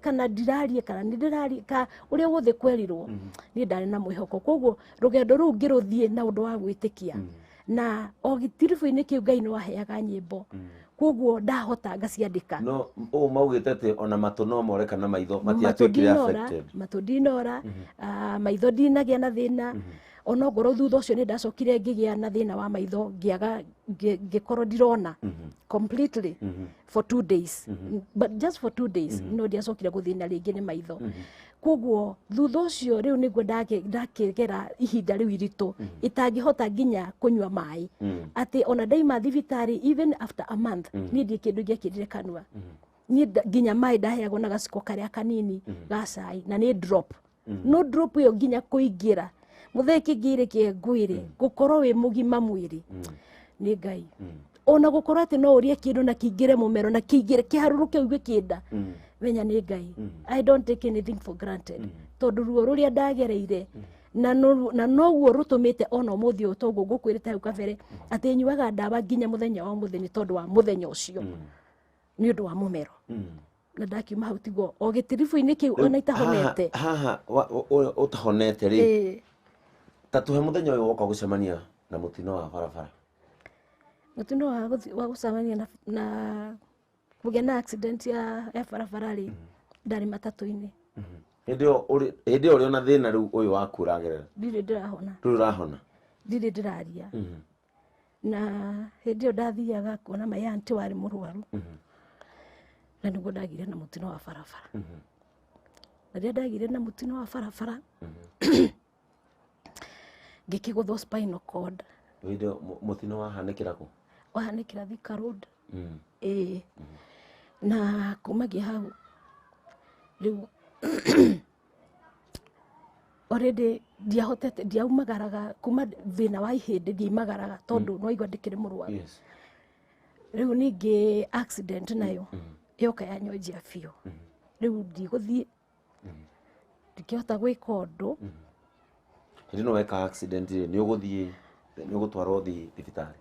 kana ndirarie kana nĩ ndĩrarie ka ũrĩa wothe kwerirwo, niĩ ndarĩ na mwĩhoko. Koguo rũgendo rũu ngĩrũthiĩ na ũndũ wa gwĩtĩkia. Na o gĩtiribũ-inĩ kĩu Ngai nĩ waheaga nyĩmbo. Koguo ndahota ngaciandĩka. No ũũ maugĩte atĩ ona matũ no more kana maitho matiatuĩkire affected. Matũ ndinora, maitho ndinagĩa na thĩna. Ona ngorwo thutha ũcio nĩ ndacokire ngĩgĩa na thĩna wa maitho, ngĩaga ngĩkorwo ndirona completely for 2 days. But just for 2 days no ndiacokire gũthĩna rĩngĩ nĩ maitho. Koguo thutha ũcio rĩu nĩguo ndakĩgera ihinda rĩu iritũ itangĩhota nginya kũnyua maĩ. Atĩ ona ndaima thibitarĩ even after a month niĩ ndirĩ kĩndũ ingĩekĩrire kanua. Niĩ nginya maĩ ndaheagwo na gaciko karĩa kanini ga cai na nĩ drop. No drop ĩyo nginya kũingĩra mũthee kĩngĩire kĩngwĩre gũkorwo wĩ mũgima mwĩrĩ nĩ Ngai. Ona gũkorwo atĩ no ũrĩe kĩndũ na kĩingĩre mũmero na kĩingĩre kĩharũrũke ũigue kĩnda, menya nĩ Ngai. I don't take anything for granted. Tondũ ruo rũrĩa ndagereire na noguo rũtũmĩte ona ũmũthĩ ũyũ toguo ngũkwĩrĩte hau kabere atĩ nyuaga ndawa nginya mũthenya wa ũmũthĩ nĩ tondũ wa mũthenya ũcio nĩ ũndũ wa mũmero. Na ndakiuma hau tiguo o gĩtiribũ-inĩ kĩu ona itahonete. Haha ũtahonete rĩ, ta tuhe mũthenya ũyũ woka gũcemania na mũtino wa barabara. Mũtino wa gũcemania na kũgĩa na accident ya barabara rĩ, ndarĩ matatũ-inĩ. Hĩndĩ ĩyo ũrĩ ona thĩna rĩu ũyũ waku ũragerera? Ndirĩ ndĩrahona. Ndũrĩ ũrahona? Ndirĩ ndĩraria. Na hĩndĩ ĩyo ndathiaga kuona my auntie warĩ mũrwaru. Na nĩguo ndagĩire na mũtino wa barabara. Na rĩrĩa ndagĩire na mũtino wa barabara, ngĩkĩgũthwo spinal cord. Hĩndĩ ĩyo mũtino wahanĩkĩra kũ? Wahanĩkĩra Thika Road. Ĩĩ. Na kumagia hau rĩu already ndiahotete, ndiaumagaraga kuma thĩna wa ihĩndĩ ndiaumagaraga tondũ no igua ndĩkĩrĩ mũrwaru. Rĩu ningĩ accident nayo yoka yanyonjia biũ. Rĩu ndigũthiĩ, ndikĩhota gwĩka ũndũ. Hĩndĩ ĩno weka accident rĩ, nĩ ũgũthiĩ, nĩ ũgũtwarwo thibitarĩ?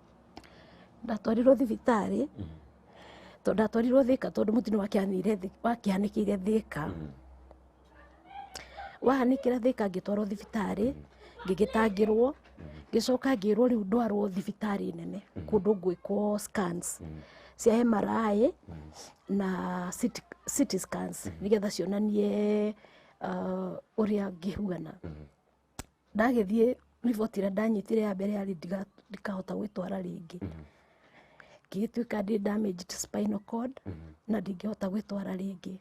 Ndatwarirwo thibitarĩ Tondũ ndatwarirwo Thĩka tondũ mũtino wakĩhanĩkĩire Thĩka. Wahanĩkĩra Thĩka ngĩtwarwo thibitarĩ, ngĩgĩtangĩrwo, ngĩcoka ngĩrwo rĩu ndwarwo thibitarĩ nene kũndũ gwĩkwo scans cia MRI na CT scans nĩgetha cionanie ũrĩa ngĩhuana. Ndagĩthiĩ riboti ĩrĩa ndanyitire ya mbere yarĩ ndikahota gwĩtwara rĩngĩ. Ngĩgĩtuĩka ndĩ damaged spinal cord na ndingĩhota gwĩtwara rĩngĩ.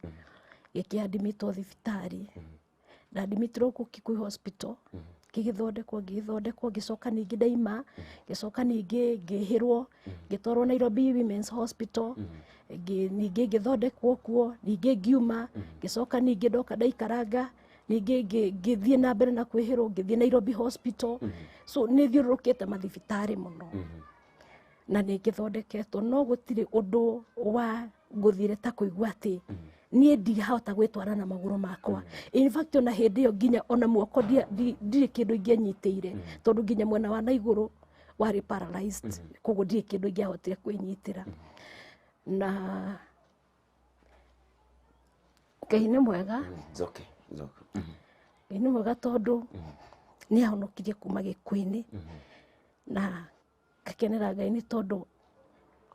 Gĩkĩandimitwo thibitarĩ. Ndandimitirwo kũu Kikuyu Hospital, ngĩgĩthondekwo ngĩgĩthondekwo, ngĩcoka ningĩ ndaima, ngĩcoka ningĩ ngĩhĩrwo, ngĩtwarwo Nairobi Women's Hospital, ningĩ ngĩthondekwo kuo, ningĩ ngiuma, ngĩcoka ningĩ ndoka ndaikaranga, ningĩ ngĩthiĩ na mbere na kwĩhĩrwo, ngĩthiĩ Nairobi Hospital. So nĩ thiũrũrũkĩte mathibitarĩ mũno na nĩ ngĩthondeketwo, no gũtirĩ ũndũ wa ngũthire ta kũigua atĩ niĩ ndihota gwĩtwara na magũrũ makwa. In fact, ona hĩndĩ ĩyo nginya ona moko ndirĩ kĩndũ ingĩanyitĩire, tondũ nginya mwena wa na igũrũ warĩ paralyzed, koguo ndirĩ kĩndũ ingĩahotire kwĩnyitĩra. Na Ngai nĩ mwega. It's okay. It's okay. Ngai nĩ mwega tondũ nĩ ahonokirie kuma gĩkuũ-inĩ, na ngakenera Ngai nĩ tondũ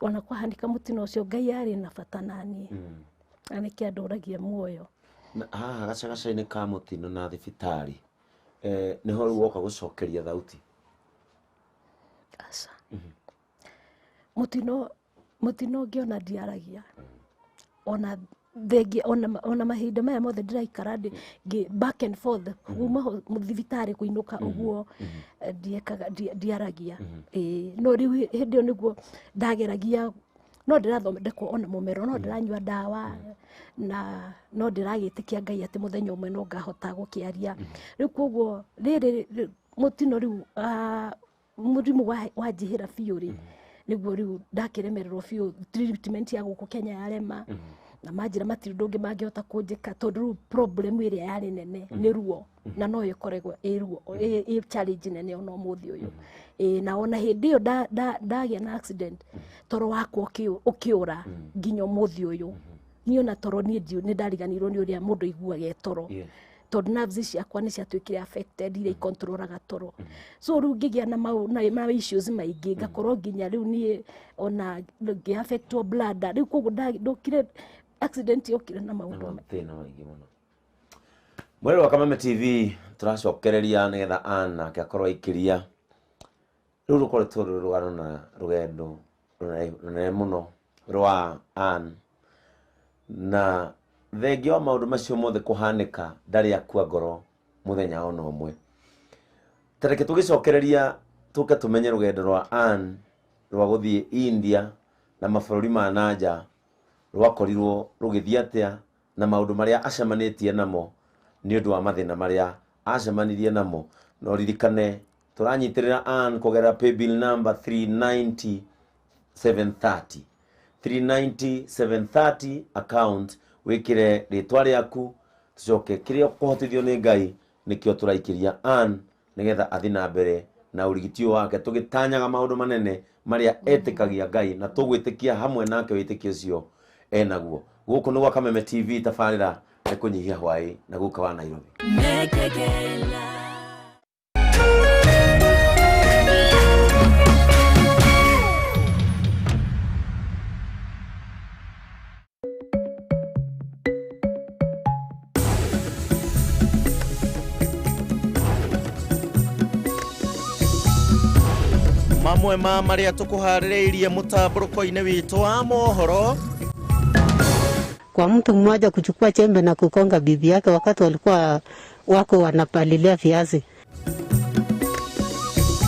ona kwahanĩka mũtino ũcio Ngai arĩ na bata naniĩ, na nĩkĩo andũragia muoyo. Na haha gacagaca-inĩ ka mũtino na thibitarĩ, nĩho rĩu woka gũcokeria thauti? Aca. Mũtino ngĩona ndiaragia ona thengia, ona mahinda maya mothe ndĩraikara ndĩ back and forth kuma thibitarĩ kũinũka ũguo, ndiekaga, ndiaragia. Ĩĩ, no rĩu hĩndĩ ĩyo nĩguo ndageragia, no ndĩrathondekwo ona mũmero, no ndĩranyua ndawa, na no ndĩragĩtĩkia Ngai atĩ mũthenya ũmwe no ngahota gũkĩaria. Rĩu koguo rĩrĩ mũtino rĩu, mũrimũ wanjihĩra biũ rĩ, nĩguo rĩu ndakĩremererwo biũ. Treatment ya gũkũ Kenya yarema, na manjĩra matirĩ ũndũ ũngĩ mangĩhota kũnjĩka, tondũ rĩu problem ĩrĩa yarĩ nene nĩ ruo, na no ĩkoragwo ĩ ruo ĩ challenge nene ona ũmũthĩ ũyũ. Ĩ, na ona hĩndĩ ĩyo ndagĩa na accident, toro wakwa ũkĩũra nginya ũmũthĩ ũyũ. Niĩ ona toro niĩ nĩ ndariganĩirwo nĩ ũrĩa mũndũ aiguaga e toro, tondũ nerves ciakwa nĩ ciatuĩkire affected iria ikontrolaga toro. So rĩu ngĩgĩa na mau na issues maingĩ, ngakorwo nginya rĩu niĩ ona ngĩ-affectwo bladder. Rĩu koguo ndokire accident yokire na maũndũ mathĩna maingĩ mũno. Mweri wa Kameme TV tũracokereria nĩgetha Ann nake akorwo aikĩria. Rĩu rũkoretwo rwĩ rũgano na rũgendo rũnene mũno rwa Ann, na thengia wa maũndũ macio mothe kũhanĩka ndarĩ akua ngoro mũthenya ona ũmwe. Ta reke tũgĩcokereria tũke tũmenye rũgendo rwa Ann rwa gũthiĩ India na mabũrũri ma nanja rwakorirwo rũgĩthiĩ atĩa, na maũndũ marĩa acemanĩtie namo nĩ ũndũ wa mathĩna marĩa acemanirie namo. No ririkane tũranyitĩrĩra Ann kũgerera paybill number 390 730, 390 730 account, wĩkĩre rĩtwa rĩaku, tũcoke kĩrĩa kũhotithio nĩ Ngai nĩkĩo tũraikĩria Ann nĩgetha athiĩ na mbere na ũrigiti ũyũ wake, tũgĩtanyaga maũndũ manene marĩa etĩkagia Ngai na tũgwĩtĩkia hamwe nake wĩtĩkio ũcio enaguo. Gũkũ nĩ gwa Kameme TV, tabarĩra nĩ kũnyihia hwaĩ na gũka wa Nairobi. Mekegela. Mamwe ma marĩa tũkũharĩrĩirie mũtambũrũko-inĩ witũ wa mohoro: Kwa mtu mmoja kuchukua chembe na kukonga bibi yake wakati walikuwa wako wanapalilia viazi.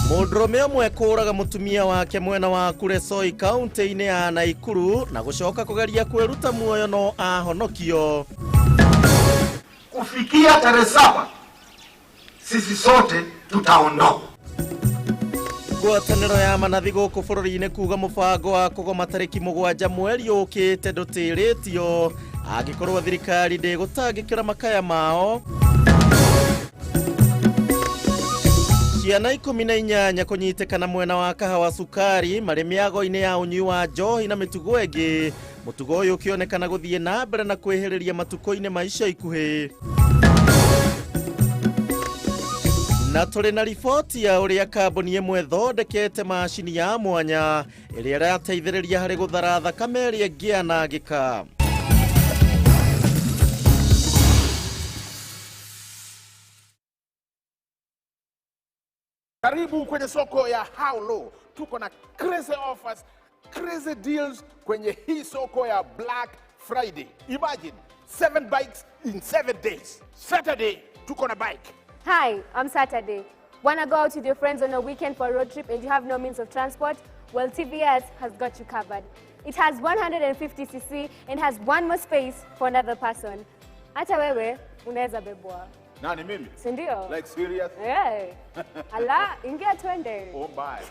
Mũndũrũme ũmwe kũũraga mũtumia wake mwena wa Kuresoi kaunti-inĩ ya Naikuru na gũcoka kũgeria kwĩruta muoyo no ahonokio. Kufikia tarehe 7 sisi sote tutaondoka. Ngwatanĩro ya manathi gũkũ bũrũri-inĩ kuga mũbango wa kũgoma tarĩki 7 mweri ũkĩte ndũtĩrĩtio angĩkorwo thirikari ndĩgũtangĩkĩra makaya mao. Ciana 18 kũnyitĩkana mwena wa kahawa sukari marĩ mĩago-inĩ ya ũnyui wa njohi na mĩtugo ĩngĩ. Mũtugo ũyũ ũkĩonekana gũthiĩ na mbere na kwĩhĩrĩria matukũ-inĩ ma ica ikuhĩ. Na tũrĩ na riboti ya ũrĩa kambuni ĩmwe ĩthondekete macini ya mwanya ĩrĩa ĩrateithĩrĩria harĩ gũthara thakame ĩrĩa ĩngĩanangĩka. Karibu kwenye soko ya How Low. Tuko na crazy offers, crazy deals kwenye hii soko ya Black Friday. Imagine 7 bikes in 7 days. Saturday tuko na bike. Hi, I'm Saturday. Wanna go out with your friends on a weekend for a road trip and you have no means of transport? Well, TVS has got you covered. It has 150cc and has one more space for another person. Hata wewe unaweza bebwa. Nani mimi? Si ndio? Like serious? Yeah. Ala, ingia twende. Oh my.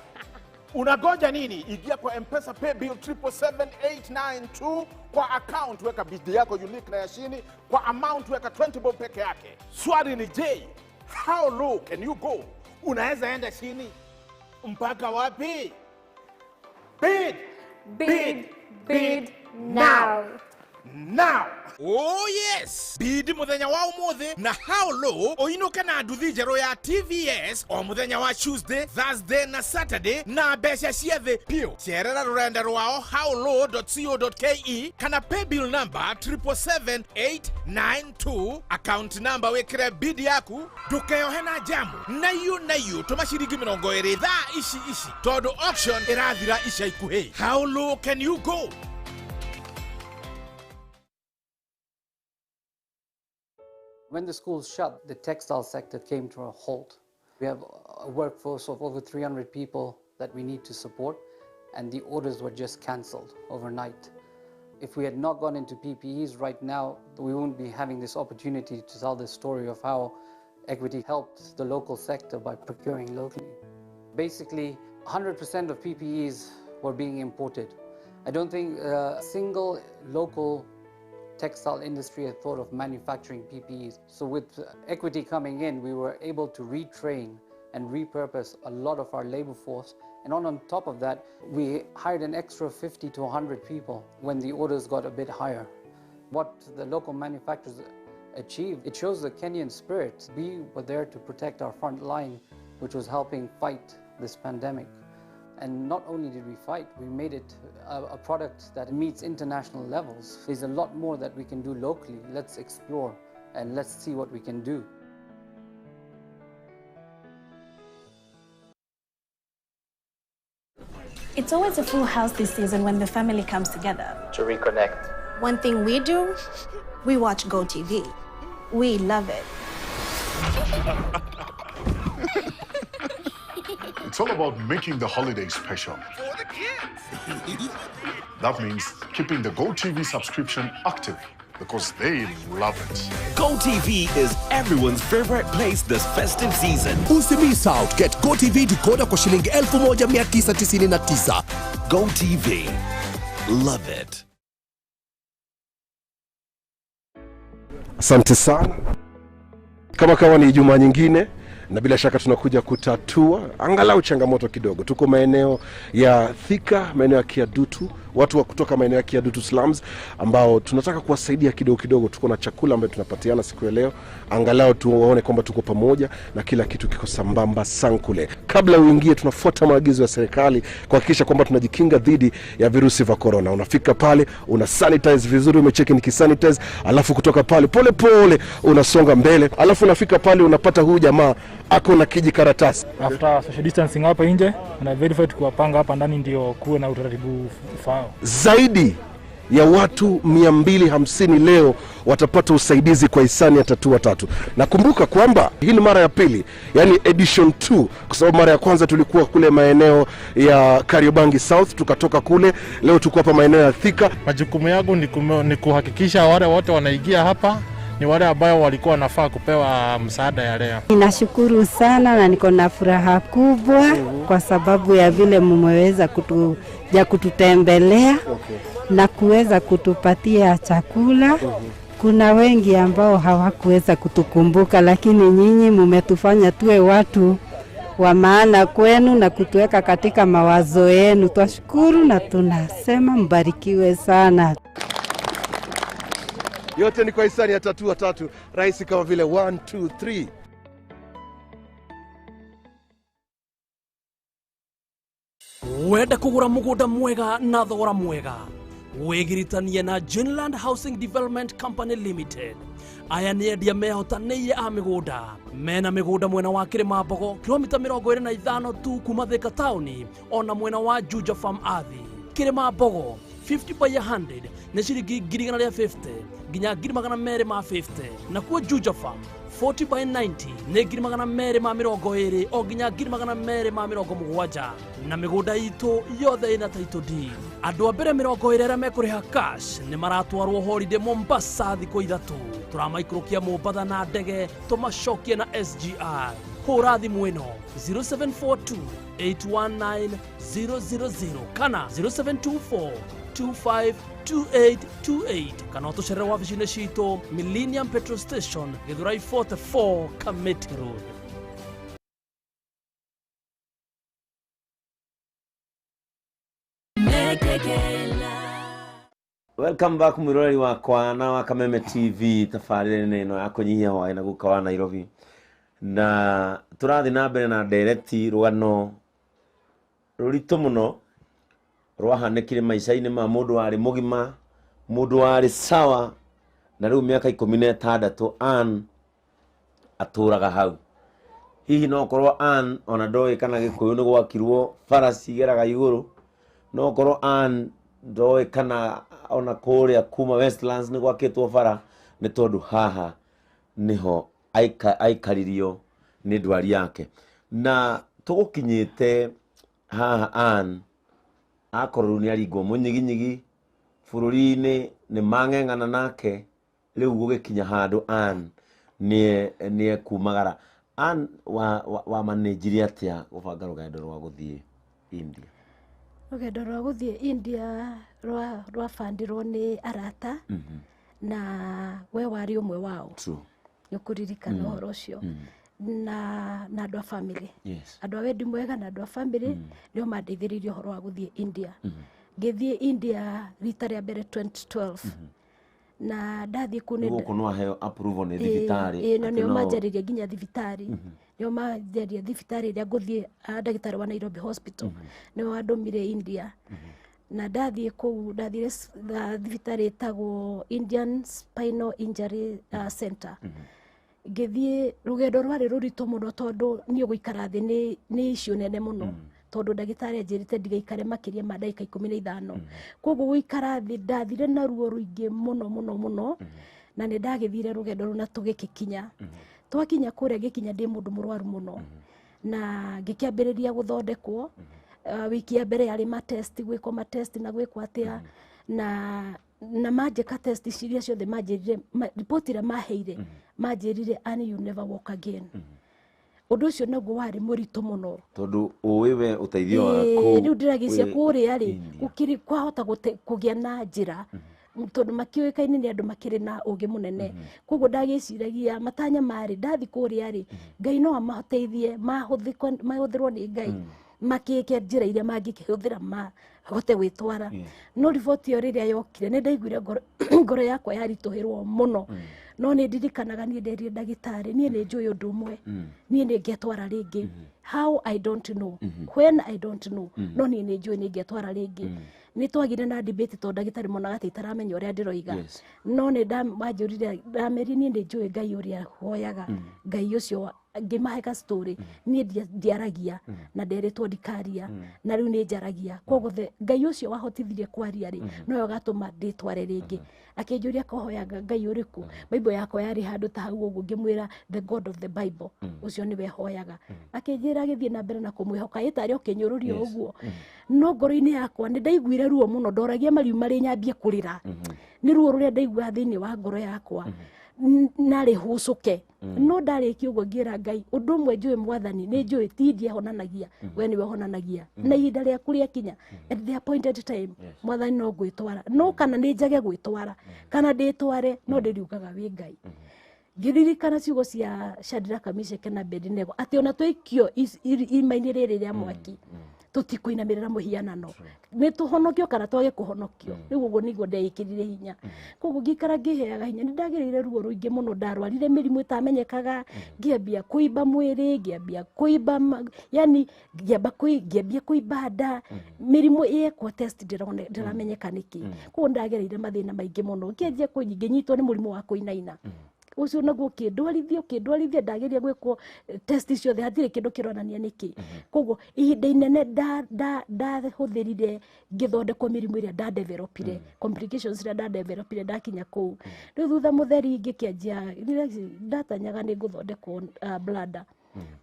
Unagoja nini? Ingia kwa M-Pesa Pay Bill 777,892 kwa account weka bidii yako unique na yashini, kwa amount weka 20 bob peke yake. Swali ni je, how low can you go? Unaweza enda chini mpaka wapi? Bid, bid, bid now. Now. Oh yes! Bid muthenya wa umuthi na How Low uinuke na nduthi njerũ ya TVS o muthenya wa Tuesday, Thursday na Saturday na mbeca cia thĩ piũ. Cerera rũrenda rwao howlow.co.ke kana pay bill number 777,892, account number wikire bid yaku, ndukeohe na jamu na iũ tũma ciringi 20 thaa ici ici tondũ auction ĩrathira ica ikuhĩ. How low can you go? When the schools shut, the textile sector came to a halt. We have a workforce of over 300 people that we need to support, and the orders were just cancelled overnight. If we had not gone into PPEs right now, we wouldn't be having this opportunity to tell the story of how Equity helped the local sector by procuring locally. Basically, 100% of PPEs were being imported. I don't think a single local textile industry had thought of manufacturing PPEs. So with Equity coming in, we were able to retrain and repurpose a lot of our labor force. And on top of that, we hired an extra 50 to 100 people when the orders got a bit higher. What the local manufacturers achieved, it shows the Kenyan spirit. We were there to protect our front line, which was helping fight this pandemic. And not only did we fight, we made it a product that meets international levels. There's a lot more that we can do locally. Let's explore and let's see what we can do. It's always a full house this season when the family comes together. To reconnect. One thing we do, we watch GoTV. We love it. It's all about making the holiday special. For the kids! That means keeping the GoTV subscription active because they love it. GoTV is everyone's favorite place this festive season. Usimiss out. Get GoTV decoder kwa shilingi 1999. GoTV. Love it. Asante sana. Kama kawa ni Ijumaa nyingine, na bila shaka tunakuja kutatua angalau changamoto kidogo. Tuko maeneo ya Thika, maeneo ya Kiadutu, watu wa kutoka maeneo ya Kiadutu slums ambao tunataka kuwasaidia kidogo kidogo. Tuko na chakula ambacho tunapatiana siku ya leo, angalau tuwaone kwamba tuko pamoja na kila kitu kiko sambamba sankule. Kabla uingie, tunafuata maagizo ya serikali kuhakikisha kwamba tunajikinga dhidi ya virusi vya corona. Unafika pale, una sanitize vizuri, umecheki nikisanitize, alafu kutoka pale pole pole unasonga mbele, alafu unafika pale unapata huyu jamaa ako na kijikaratasi. After social distancing hapa nje na verify tukiwapanga hapa ndani ndio kuwe na utaratibu ufao. Zaidi ya watu 250 leo watapata usaidizi kwa hisani ya Tatua Tatu. Na kumbuka kwamba hii ni mara ya pili, yani edition 2, kwa sababu mara ya kwanza tulikuwa kule maeneo ya Kariobangi South, tukatoka kule, leo tuko hapa maeneo ya Thika. Majukumu yangu ni kuhakikisha wale wote wanaingia hapa ni wale ambao walikuwa wanafaa kupewa msaada ya leo. Ninashukuru sana na niko na furaha kubwa kwa sababu ya vile mmeweza kututembelea na kuweza kutupatia chakula. Kuna wengi ambao hawakuweza kutukumbuka, lakini nyinyi mmetufanya tuwe watu wa maana kwenu na kutuweka katika mawazo yenu. Twashukuru na tunasema mbarikiwe sana. Yote ni kwa hisani ya Tatua Tatu, rahisi kama vile 1 2 3. Wenda kugura mugunda mwega na thogora mwega, wigiritanie na Genland Housing Development Company Limited. Aya nĩ endia mehotanĩire a mĩgũnda mena mĩgũnda mwena wa Kĩrĩma-Mbogo kilomita 25 tu kuma Thika taũni, ona mwena wa Juja Farm Athi. Kĩrĩma-Mbogo 50 by 100 nĩ ciringi 150 nginya 250, nakuo Juja Farm 40 by 90 nĩ 220 o nginya 270, na mĩgũnda itũ yothe ĩna title deed. Andũ a mbere 20 arĩa mekũrĩha cash nĩ maratwarwo holiday Mombasa thikũ 3. Tũramaikũrũkia Mombatha na ndege tũmacokie na SGR. Hũra thimũ ĩno 0742 819 000 kana 0724 252828 kana ũtũcerere wabici-inĩ citũ Millennium Petrol Station, Githurai 44, Kamiti Road. Welcome back mwiroreri wakwa na wa Kameme TV, tabarĩra ĩno ya kũnyihia hwaĩ na guka wa Nairobi, na tũrathiĩ na mbere na ndereti rũgano rũritũ mũno rwahanĩkire maica-inĩ ma mũndũ warĩ mũgima, mũndũ warĩ sawa, na rĩu mĩaka 16 Ann atũraga hau. Hihi no korwo Ann ona ndoĩ kana Gĩkũyũ nĩ gwakirwo bara cigeraga igũrũ, no korwo Ann ndoĩ kana ona kũrĩa kuma Westlands nĩ gwakĩtwo bara, nĩ tondũ haha nĩho aikaririo nĩ ndwari yake. Na tũgũkinyĩte haha Ann akorwo nĩ aringwo mũnyiginyigi bũrũri-inĩ, nĩ mang'eng'ana nake, rĩu gũgĩkinya handũ Ann nĩ ekumagara. Ann wa manĩnjirie atĩa gũbanga rũgendo rwa gũthiĩ India? Rũgendo rwa gũthiĩ India rwabandirwo nĩ arata, na we warĩ ũmwe wao. Nĩ ũkũririkana ũhoro ũcio. Na andũ a family. Andũ a wendi mwega na andũ a family nĩo mandeithĩrĩirie ũhoro wa gũthiĩ India. Ngĩthiĩ India rita rĩa mbere 2012. Na ndathiĩ kũu nĩ gũkũ no aheo approval nĩ thibitarĩ. Na nĩo manjarĩria nginya thibitarĩ. Nĩo manjarĩria thibitarĩ ĩrĩa ngũthiĩ, ndagĩtarĩ wa Nairobi Hospital nĩo wandũmire India. Na ndathiĩ kũu ndathire thibitarĩ ĩtagwo Indian Spinal Injury Center. Ngĩthiĩ rũgendo rwarĩ rũritũ mũno tondũ niĩ gũikara thĩ nĩ issue nene mũno, tondũ ndagĩtarĩ anjĩrĩte ndigaikare makĩria ma ndagĩka 15. Koguo gũikara thĩ ndathire na ruo rũingĩ mũno mũno mũno, na nĩ ndagĩthire rũgendo rũu na tũgĩgĩkinya. Twakinya kũrĩa ngĩkinya ndĩ mũndũ mũrwaru mũno, na ngĩkĩambĩrĩria gũthondekwo. Wiki ya mbere yarĩ ma test, gwĩkwo ma test na gwĩkwo atĩa, na manjĩka test iria ciothe manjĩrire, report ĩrĩa maheire manjĩrire Ann, you never walk again. Ũndũ ũcio naguo warĩ mũritũ mũno, tondũ ũĩ we ũteithio waku rĩu ndĩragĩcia kũrĩa rĩ gũkĩrĩ kwahota kũgĩa na njĩra, tondũ makĩũĩkaine nĩ andũ makĩrĩ na ũgĩ mũnene. Koguo ndagĩciragia matanya marĩ ndathi kũrĩa rĩ, Ngai no amateithie mahũthĩrwo nĩ Ngai makĩke njĩra iria mangĩkĩhũthĩra mahote gwĩtwara. No riboti ĩyo rĩrĩa yokire nĩ ndaiguire ngoro yakwa yaritũhĩrwo mũno. No nĩ ndirikanaga niĩ nderire ndagĩtarĩ niĩ nĩ njũĩ ũndũ ũmwe, niĩ nĩ ngetwara rĩngĩ. How I don't know, when I don't know, no niĩ nĩ njũĩ nĩ ngetwara rĩngĩ. Nĩ twagire na debate tondũ ndagĩtarĩ monaga atĩ itaramenya ũrĩa ndĩroiga. No nĩ ndamanjũrire, ndamerire niĩ nĩ njũĩ Ngai ũrĩa hoyaga, Ngai ũcio ngĩmahe ka story, niĩ ndiaragia na nderĩtwo ndikaria, na rĩu nĩ njaragia. Koguo Ngai ũcio wahotithirie kwaria rĩ, nowe ũgatũma ndĩtware rĩngĩ. Akĩnjũria kohoyaga Ngai ũrĩkũ, Bible yakwa yarĩ handũ ta hau ũguo, ngĩmwĩra the God of the Bible, ũcio nĩwe hoyaga. Akĩnjĩra gĩthiĩ na mbere na kũmwĩhoka, ĩtarĩ ũkĩnyũrũria ũguo. No ngoro-inĩ yakwa nĩ ndaiguire ruo mũno, ndoragia mariu marĩ nyambie kũrĩra nĩ ruo rũrĩa ndaiguaga thĩinĩ wa ngoro yakwa, narĩ hũcũke. No ndarĩkia ũguo ngĩra Ngai ũndũ ũmwe njũĩ Mwathani, nĩ njũĩ ti ndiehonanagia, we nĩwe ũhonanagia, na ihinda rĩaku rĩakinya at the appointed time, Mwathani no ngwĩtwara, no kana nĩ njage gwĩtwara kana ndĩtware, no ndĩriugaga wĩ Ngai. Ngĩririkana ciugo cia Shadraka, Meshaki na Abednego atĩ ona twaikio irima-inĩ rĩrĩ rĩa mwaki, tũtikũinamĩrĩra mũhianano, nĩ tũhonokio kana twage kũhonokio. Rĩu ũguo nĩguo ndeĩkĩrire hinya. Koguo ngĩikara ngĩheaga hinya. Nĩ ndagĩrĩire ruo rũingĩ mũno, ndarwarire mĩrimũ ĩtamenyekaga, ngĩambia kũimba mwĩrĩ, ngĩambia kũimba yani ngĩambia kũimba nda, mĩrimũ yekwo test ndĩramenyeka nĩkĩ. Koguo ndagereire mathĩna maingĩ mũno, ngĩanjia ngĩnyitwo nĩ mũrimũ wa kũinaina ũcio naguo ũkĩndwarithia, ũkĩndwarithia. Ndageria gwĩkwo test ciothe, hatirĩ kĩndũ kĩronania nĩkĩ. Koguo ihinda inene ndahũthĩrire ngĩthondekwo mĩrimũ ĩrĩa ndadevelopire, complications iria ndadevelopire ndakinya kũu. Rĩu thutha mũtheri ngĩkĩanjia, ndatanyaga nĩ ngũthondekwo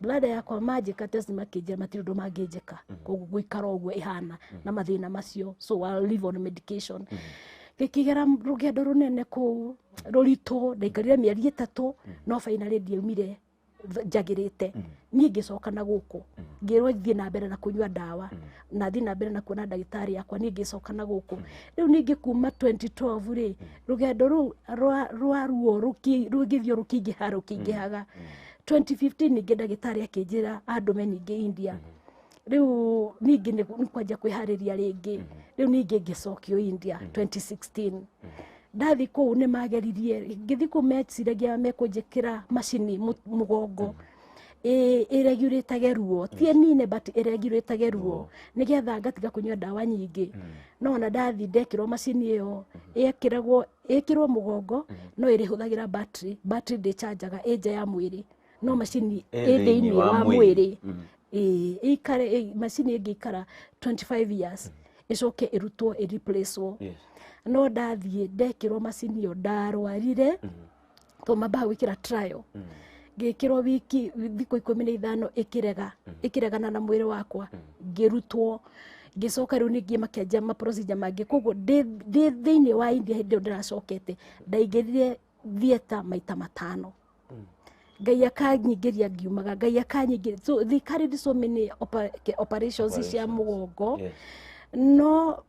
bladder yakwa, manjĩka test makĩnjĩra matirĩ ũndũ mangĩnjĩka, koguo gũikara ũguo ĩhana na mathĩna macio, so I'll live on medication. Ngĩkĩgera rũgendo rũnene kũu rũritũ, ndaikarire mĩeri 3, no finally ndiaumire njagĩrĩte. Niĩ ngĩcoka na gũkũ, ngĩrwo thiĩ na mbere na kũnyua ndawa na thiĩ na mbere na kuona ndagĩtarĩ yakwa. Niĩ ngĩcoka na gũkũ. Rĩu ningĩ kuma 2012 rĩ, rũgendo rũu rwa ruo rũgĩthiĩ rũkĩingĩha rũkĩingĩhaga. 2015 ningĩ ndagĩtarĩ akĩnjĩra andũme ningĩ India. Rĩu ningĩ nĩ kwanjia kwĩharĩria rĩngĩ. Rĩu ningĩ ngĩcokio India 2016. Ndathi kũu nĩ mageririe, ngĩthiĩ kũu meciragia mekũnjĩkĩra macini mũgongo ĩregurĩtage ruo, ti nine but ĩregurĩtage ruo, nĩgetha ngatiga kũnyua ndawa nyingĩ. No ona ndathi ndekĩrwo macini ĩyo, ĩkĩragwo ĩkĩrwo mũgongo, no ĩrĩhũthagĩra battery. Battery ndĩcanjaga, ĩ nja ya mwĩrĩ, no macini ĩ ĩ thĩinĩ wa mwĩrĩ. Ĩĩ, ĩikare macini ĩngĩikara 25 years ĩcoke ĩrutwo ĩreplacewo. No ndathiĩ ndekĩrwo macini ĩyo, ndarwarire to mambaga gwĩkĩra trial. Ngĩkĩrwo wiki thikũ 15, ĩkĩrega, ĩkĩregana na mwĩrĩ wakwa, ngĩrutwo. Ngĩcoka rĩu ningĩ makĩanjia ma procedure mangĩ. Koguo ndĩ thĩinĩ wa India, hĩndĩ ĩyo ndĩracokete, ndaingĩrire theatre maita 5. Ngai akanyingĩria ngiumaga, Ngai akanyingĩria. So they carried so many operations cia mũgongo. No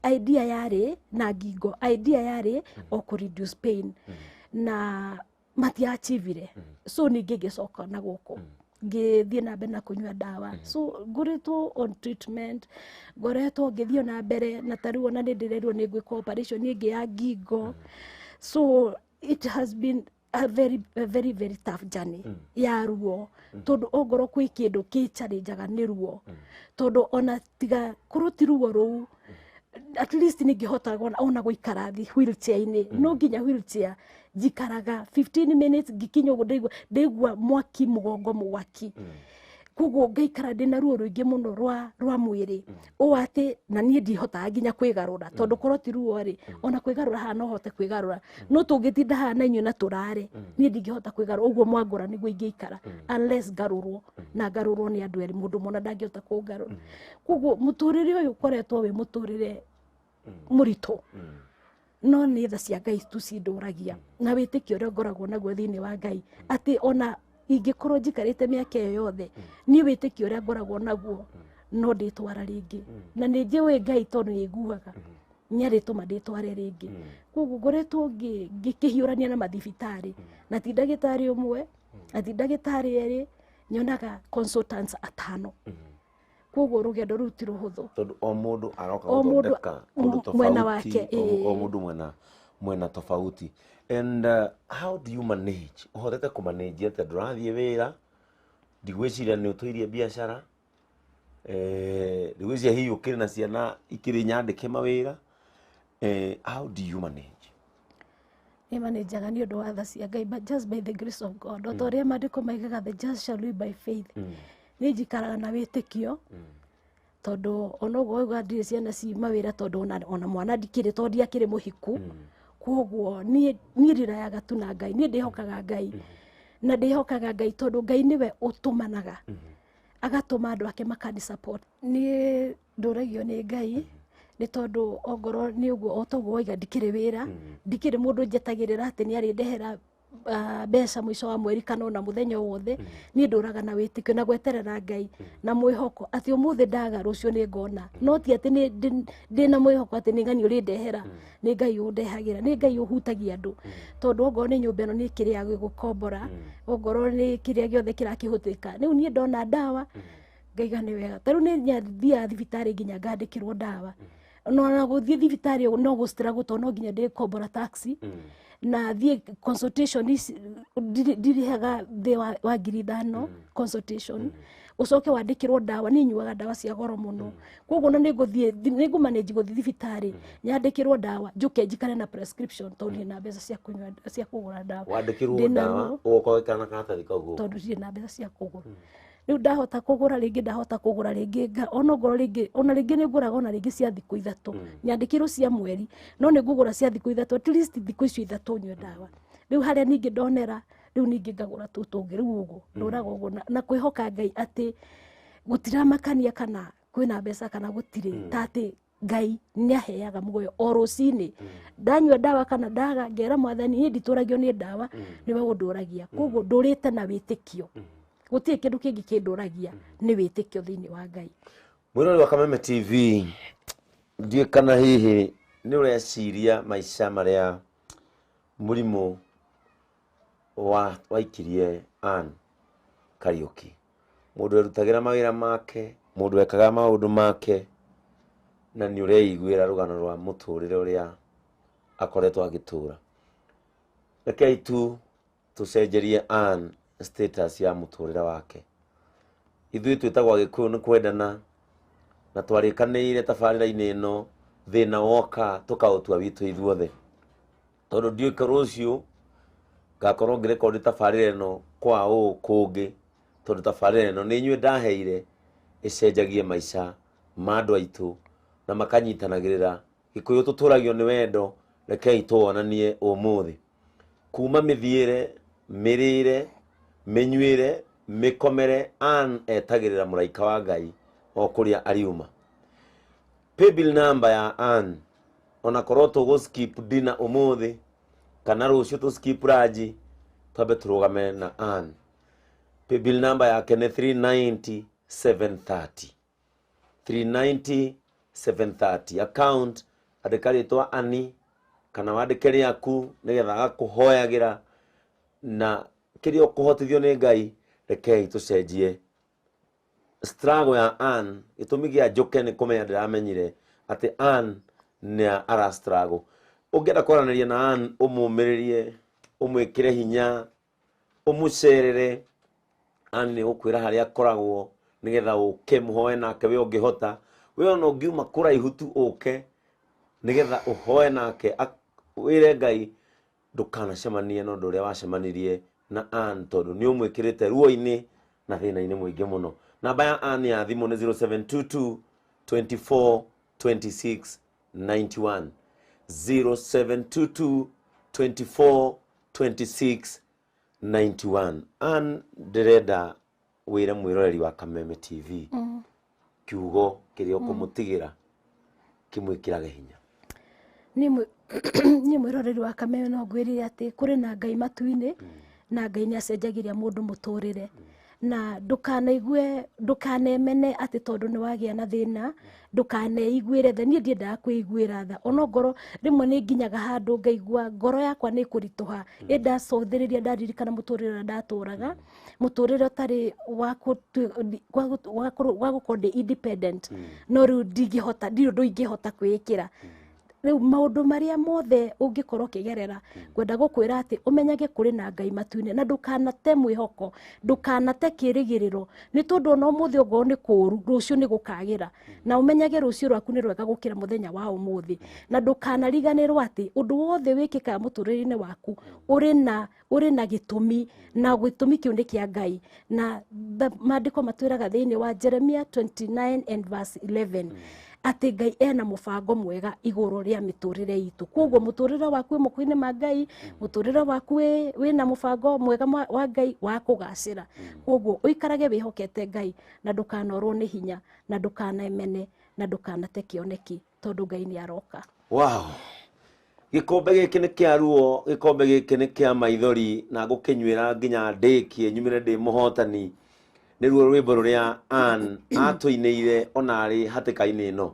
idea yarĩ na ngingo, idea yarĩ o kũ reduce pain na matiachivire. So ningĩ ngĩcoka na gũkũ, ngĩthiĩ na mbere na kũnyua ndawa. So ngoretwo on treatment, ngoretwo ngĩthiĩ na mbere, na tarĩu ona nĩ ndĩrerwo nĩ ngwĩkwo operation ĩngĩ ya ngingo. So it has been a very very tough journey ya ruo, tondũ ongorwo kwĩ kĩndũ kĩ-challengaga nĩ ruo, tondũ ona tiga korwo ti ruo rũu, at least ningĩhota ona gũikara thi wheelchair-inĩ. No nginya wheelchair njikaraga 15 minutes, ngĩkinya ũguo ndaigua mwaki mũgongo, mwaki. Koguo ngaikara ndĩna ruo rũingĩ mũno rwa mwĩrĩ, ũũ atĩ na niĩ ndihotaga nginya kwĩgarũra, tondũ korwo ti ruo rĩ, ona kwĩgarũra haha no hote kwĩgarũra, no tũngĩtinda haha na inyuĩ na tũrare, niĩ ndingĩhota kwĩgarũra ũguo mwangora nĩguo ingĩikara, unless ngarũrwo na ngarũrwo nĩ andũ erĩ. Mũndũ mona ndangĩhota kũngarũra. Koguo mũtũrĩre ũyũ ũkoretwo wĩ mũtũrĩre mũritũ, no nĩ tha cia Ngai tu cindũragia na wĩtĩkio ũrĩa ngoragwo naguo thĩinĩ wa Ngai, atĩ ona ingĩkorwo njikarĩte mĩaka ĩyo yothe, niĩ wĩtĩkio ũrĩa ngoragwo naguo no ndĩtwara rĩngĩ, na nĩ njũĩ Ngai tondũ nĩ iguaga nĩ arĩtũma ndĩtware rĩngĩ. Koguo ngoretwo ngĩkĩhiũrania na mathibitarĩ, na ti ndagĩtarĩ ũmwe na ti ndagĩtarĩ erĩ, nyonaga consultants atano. Koguo rũgendo rũu ti rũhũthũ. Tondũ o mũndũ aroka O mũndũ gũthondeka kũndũ mwena tofauti, wake, o ĩĩ. Mũndũ mwena tofauti. And how do you manage? Ũhotete kũmanage atĩa? Ndũrathiĩ wĩra, ndigwĩciria nĩ ũtũirie biacara, ndigwĩciria hihi ũkĩrĩ na ciana ikĩrĩ nyandĩke mawĩra. How do you manage? Nĩ manenjaga nĩ ũndũ wa tha cia Ngai, but just by the grace of God, o ta ũrĩa maandĩko maigaga, "The just shall live by faith." Nĩ njikaraga na wĩtĩkio, tondũ ona ũguo wauga ndirĩ ciana ci mawĩra, tondũ ona mwana ndikĩrĩ, tondũ ndiakĩrĩ mũhiku. Koguo niĩ ndirayaga tu na Ngai. Niĩ ndĩhokaga Ngai, na ndĩhokaga Ngai tondũ Ngai nĩwe ũtũmanaga, agatũma andũ ake makani support. Niĩ ndũragio nĩ Ngai, nĩ tondũ ongorwo nĩ ũguo, o toguo waiga, ndikĩrĩ wĩra, ndikĩrĩ mũndũ njetagĩrĩra atĩ nĩ arĩndehera. Mbeca mũico wa mweri kana ona mũthenya o wothe, niĩ ndũraga na wĩtĩkio na gweterera Ngai na mwĩhoko atĩ ũmũthĩ ndaga, rũciũ nĩ ngona. No ti atĩ ndĩna mwĩhoko atĩ nĩ ng'ani ũrĩndehera, nĩ Ngai ũndehagĩra, nĩ Ngai ũhutagia andũ, tondũ ongorwo nĩ nyũmba ĩno nĩ kĩrĩa ya gũkombora, ongorwo nĩ kĩrĩa gĩothe kĩrakĩhũthĩka. Rĩu niĩ ndona ndawa ngaiga nĩ wega. Ta rĩu nĩ thiaga thibitarĩ nginya ngandĩkĩrwo ndawa, no ona gũthiĩ thibitarĩ no gũ-struggle, tondũ no nginya ndĩkombora taxi na thiĩ consultation ici. Ndirĩhaga thĩ wa 5,000 consultation, ũcoke wandĩkĩrwo ndawa. Niĩ nyuaga ndawa cia goro mũno, koguo ona nĩ ngũthiĩ, nĩ ngũmanage gũthiĩ thibitarĩ nyandĩkĩrwo ndawa, njũke njikare na prescription, tondũ ndirĩ na mbeca cia kũnyua, cia kũgũra ndawa. Wandĩkĩrwo Ndĩna ndawa ruo. ũgoka ũgĩkara na karatathi kau gũkũ. Tondũ ndirĩ na mbeca cia kũgũra. Rĩu ndahota kũgũra rĩngĩ, ndahota kũgũra rĩngĩ, ona ongorwo rĩngĩ, ona rĩngĩ nĩ ngũraga ona rĩngĩ cia thikũ 3. Nyandĩkĩrwo cia mweri, no nĩ ngũgũra cia thikũ 3, at least thikũ icio 3 nyue ndawa. Rĩu harĩa ningĩ ndonera, rĩu ningĩ ngagũra tũu tũngĩ. Rĩu ũguo ndũraga ũguo na kwĩhoka Ngai atĩ gũtiramakania kana kwĩna mbeca kana gũtirĩ, ta atĩ Ngai nĩ aheaga muoyo o rũcinĩ. Ndanyua ndawa kana ndaga, ngera Mwathani, niĩ nditũragio nĩ ndawa, nĩwe ũndũragia. Koguo ndũrĩte na wĩtĩkio, gũtirĩ kĩndũ kĩngĩ kĩndũragia, nĩ wĩtĩkio thĩinĩ wa Ngai. Mwĩrori wa Kameme TV, ndiũĩ kana hihi nĩ ũreciria maica marĩa mũrimũ wa waikirie Ann Kariũki, mũndũ erutagĩra mawĩra make, mũndũ ekaga maũndũ make, na nĩ ũreiguĩra rũgano rwa mũtũrĩre ũrĩa akoretwo agĩtũra. Rekei tu tũcenjerie Ann status ya mũtũrĩre wake. Ithuĩ twĩtagwo Agĩkũyũ nĩ kwendana, na twarĩkanĩire tabarĩra-inĩ ĩno, thĩna woka tũkaũtua witũ ithuothe, tondũ ndiũĩ rũciũ ngakorwo ngĩrekondi tabarĩra ĩno kwa ũũ kũngĩ, tondũ tabarĩra ĩno nĩ inyuĩ ndaheire ĩcenjagie maica ma andũ aitũ na makanyitanagĩrĩra. Gĩkũyũ tũtũragio nĩ wendo, rekei tũwonanie ũmũthĩ kuma mĩthiĩre, mĩrĩre, mĩnyuĩre, mĩkomere. Ann etagĩrĩra mũraika wa Ngai o kũrĩa ariuma. Paybill number ya Ann, ona korwo tũgũ skip dinner ũmũthĩ kana rũciũ tũ skip lunch, twambe tũrũgame na Ann. Paybill number yake nĩ 390 730, 390 730. Account, andĩka rĩtwa Ani kana wandĩke rĩaku, nĩgetha agakũhoyagĩra na kĩrĩa ũkũhotithio nĩ Ngai. Rekei tũcenjie struggle ya Ann. Gĩtũmi gĩa njũke nĩ kũmenya ndĩramenyire atĩ Ann nĩ ara struggle. Ũngĩenda kwaranĩria na Ann, ũmũmĩrĩrie, ũmwĩkĩre hinya, ũmũcerere, Ann nĩ gũkwĩra harĩa akoragwo, nĩgetha ũke mũhoe nake. We ũngĩhota, we ona ũngiuma kũraihu tu, ũke nĩgetha ũhoe nake, wĩre Ngai ndũkanacemanie na ũndũ ũrĩa wacemanirie na Ann, tondũ nĩ ũmwĩkĩrĩte ruo-inĩ na thĩna-inĩ mũingĩ mũno. Namba ya Ann ya thimũ nĩ 0722 24 26 91, 0722 24 26 91. Ann, ndĩrenda wĩre mwĩroreri wa Kameme TV kiugo kĩrĩa ũkũmũtigĩra kĩmwĩkĩrage hinya. Niĩ mwĩroreri wa Kameme no ngwĩrire atĩ kũrĩ na Ngai matu-inĩ, na Ngai nĩ acenjagĩria mũndũ mũtũrĩre, na ndũkanaigue, ndũkanemene atĩ tondũ nĩ wagĩa na thĩna, ndũkaneiguĩre tha. Niĩ ndiendaga kwĩiguĩra tha, ona ngoro rĩmwe nĩ nginyaga handũ ngaigua ngoro yakwa nĩ ĩkũritũha, ĩ ndacũthĩrĩria, ndaririkana mũtũrĩre ũrĩa ndatũraga, mũtũrĩre ũtarĩ wa gũkorwo ndĩ independent, no rĩu ndingĩhota, ndirĩ ũndũ ingĩhota kwĩĩkĩra. Rĩu maũndũ marĩa mothe ũngĩkorwo ũkĩgerera, ngwenda gũkwĩra atĩ ũmenyage kũrĩ na Ngai matu-inĩ, na ndũkanate mwĩhoko, ndũkanate kĩrĩgĩrĩro, nĩ tondũ ona ũmũthĩ ongorwo nĩ kũũru, rũciũ nĩ gũkagĩra, na ũmenyage rũciũ rwaku nĩ rwega gũkĩra mũthenya wa ũmũthĩ. Na ndũkanariganĩrwo atĩ ũndũ wothe wĩkĩkaga mũtũrĩre-inĩ waku ũrĩ na gĩtũmi, na gĩtũmi kĩu nĩ kĩa Ngai. Na maandĩko matwĩraga thĩinĩ wa Jeremia 29 and verse 11 atĩ Ngai ena mũbango mwega igũrũ rĩa mĩtũrĩre itũ. Koguo mũtũrĩre waku wĩ moko-inĩ ma Ngai, mũtũrĩre waku wĩna mũbango mwega wa Ngai wa kũgacĩra. Koguo ũikarage wĩhokete Ngai, na ndũkanorwo nĩ hinya, na ndũkanemene, na ndũkanate kĩoneki, tondũ Ngai nĩ aroka. Wow. Gĩkombe gĩkĩ nĩ kĩa ruo, gĩkombe gĩkĩ nĩ kĩa maithori, na ngũkĩnyuĩra nginya ndĩkie nyumĩre ndĩ mũhotani. Nĩruo rwĩmbo rũrĩa Ann atũinĩire ona arĩ hatĩka-inĩ ĩno,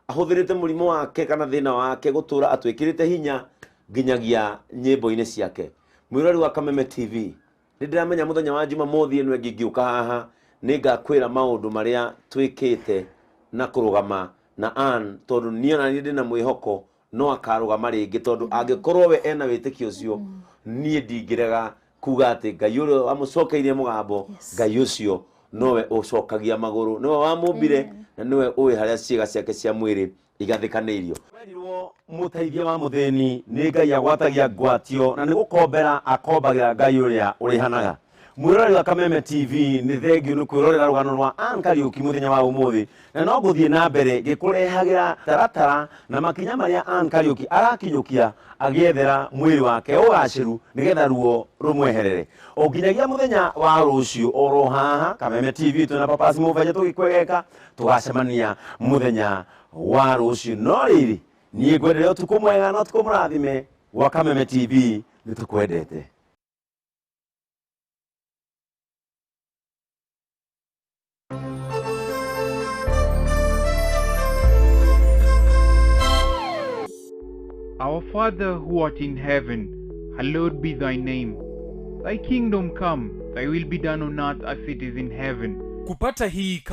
ahũthĩrĩte mũrimũ wake kana thĩna wake gũtũra atwĩkĩrĩte hinya nginyagia nyĩmbo-inĩ ciake. Mwĩrori wa Kameme TV, nĩ ndĩramenya mũthenya wa Jumamothi ĩno ĩngĩ ngĩũka haha nĩ ngakwĩra maũndũ marĩa twĩkĩte na kũrũgama na Ann, tondũ niĩ ona niĩ ndĩna mwĩhoko no akarũgama rĩngĩ, tondũ angĩkorwo we ena wĩtĩkio ũcio, niĩ ndingĩrega kuga atĩ Ngai ũrĩa wamũcokeirie mũgambo, Ngai ũcio nowe ũcokagia magũrũ, nĩwe wamũmbire na nĩwe ũĩ harĩa ciĩga ciake cia mwĩrĩ igathĩkanĩirio. Werirwo mũteithia wa mũthĩni nĩ Ngai agwatagia ngwatio, na nĩ gũkombera akombagĩra Ngai ũrĩa ũrĩhanaga. Mwĩroreri wa Kameme TV, nĩ thengio nĩ kwĩrorera rũgano rwa Ann Kariuki mũthenya wa ũmũthĩ, na no ngũthiĩ na mbere ngĩkũrehagĩra taratara na makinya marĩa Ann Kariuki arakinyũkia agĩethera mwĩrĩ wake ũgacĩru nĩgetha ruo rũmweherere. O nginyagia mũthenya wa rũciũ oro haha Kameme TV twĩna Papas Mũbenye tũgĩkwegeka, tũgacemania mũthenya wa rũciũ. No rĩrĩ, niĩ ngwendere ũtukũ mwega na ũtukũ mũrathime gwa Kameme TV, nĩ tũkwendete. Our Father who art in heaven, hallowed be thy name. Thy kingdom come, thy will be done on earth as it is in heaven. Kupata hii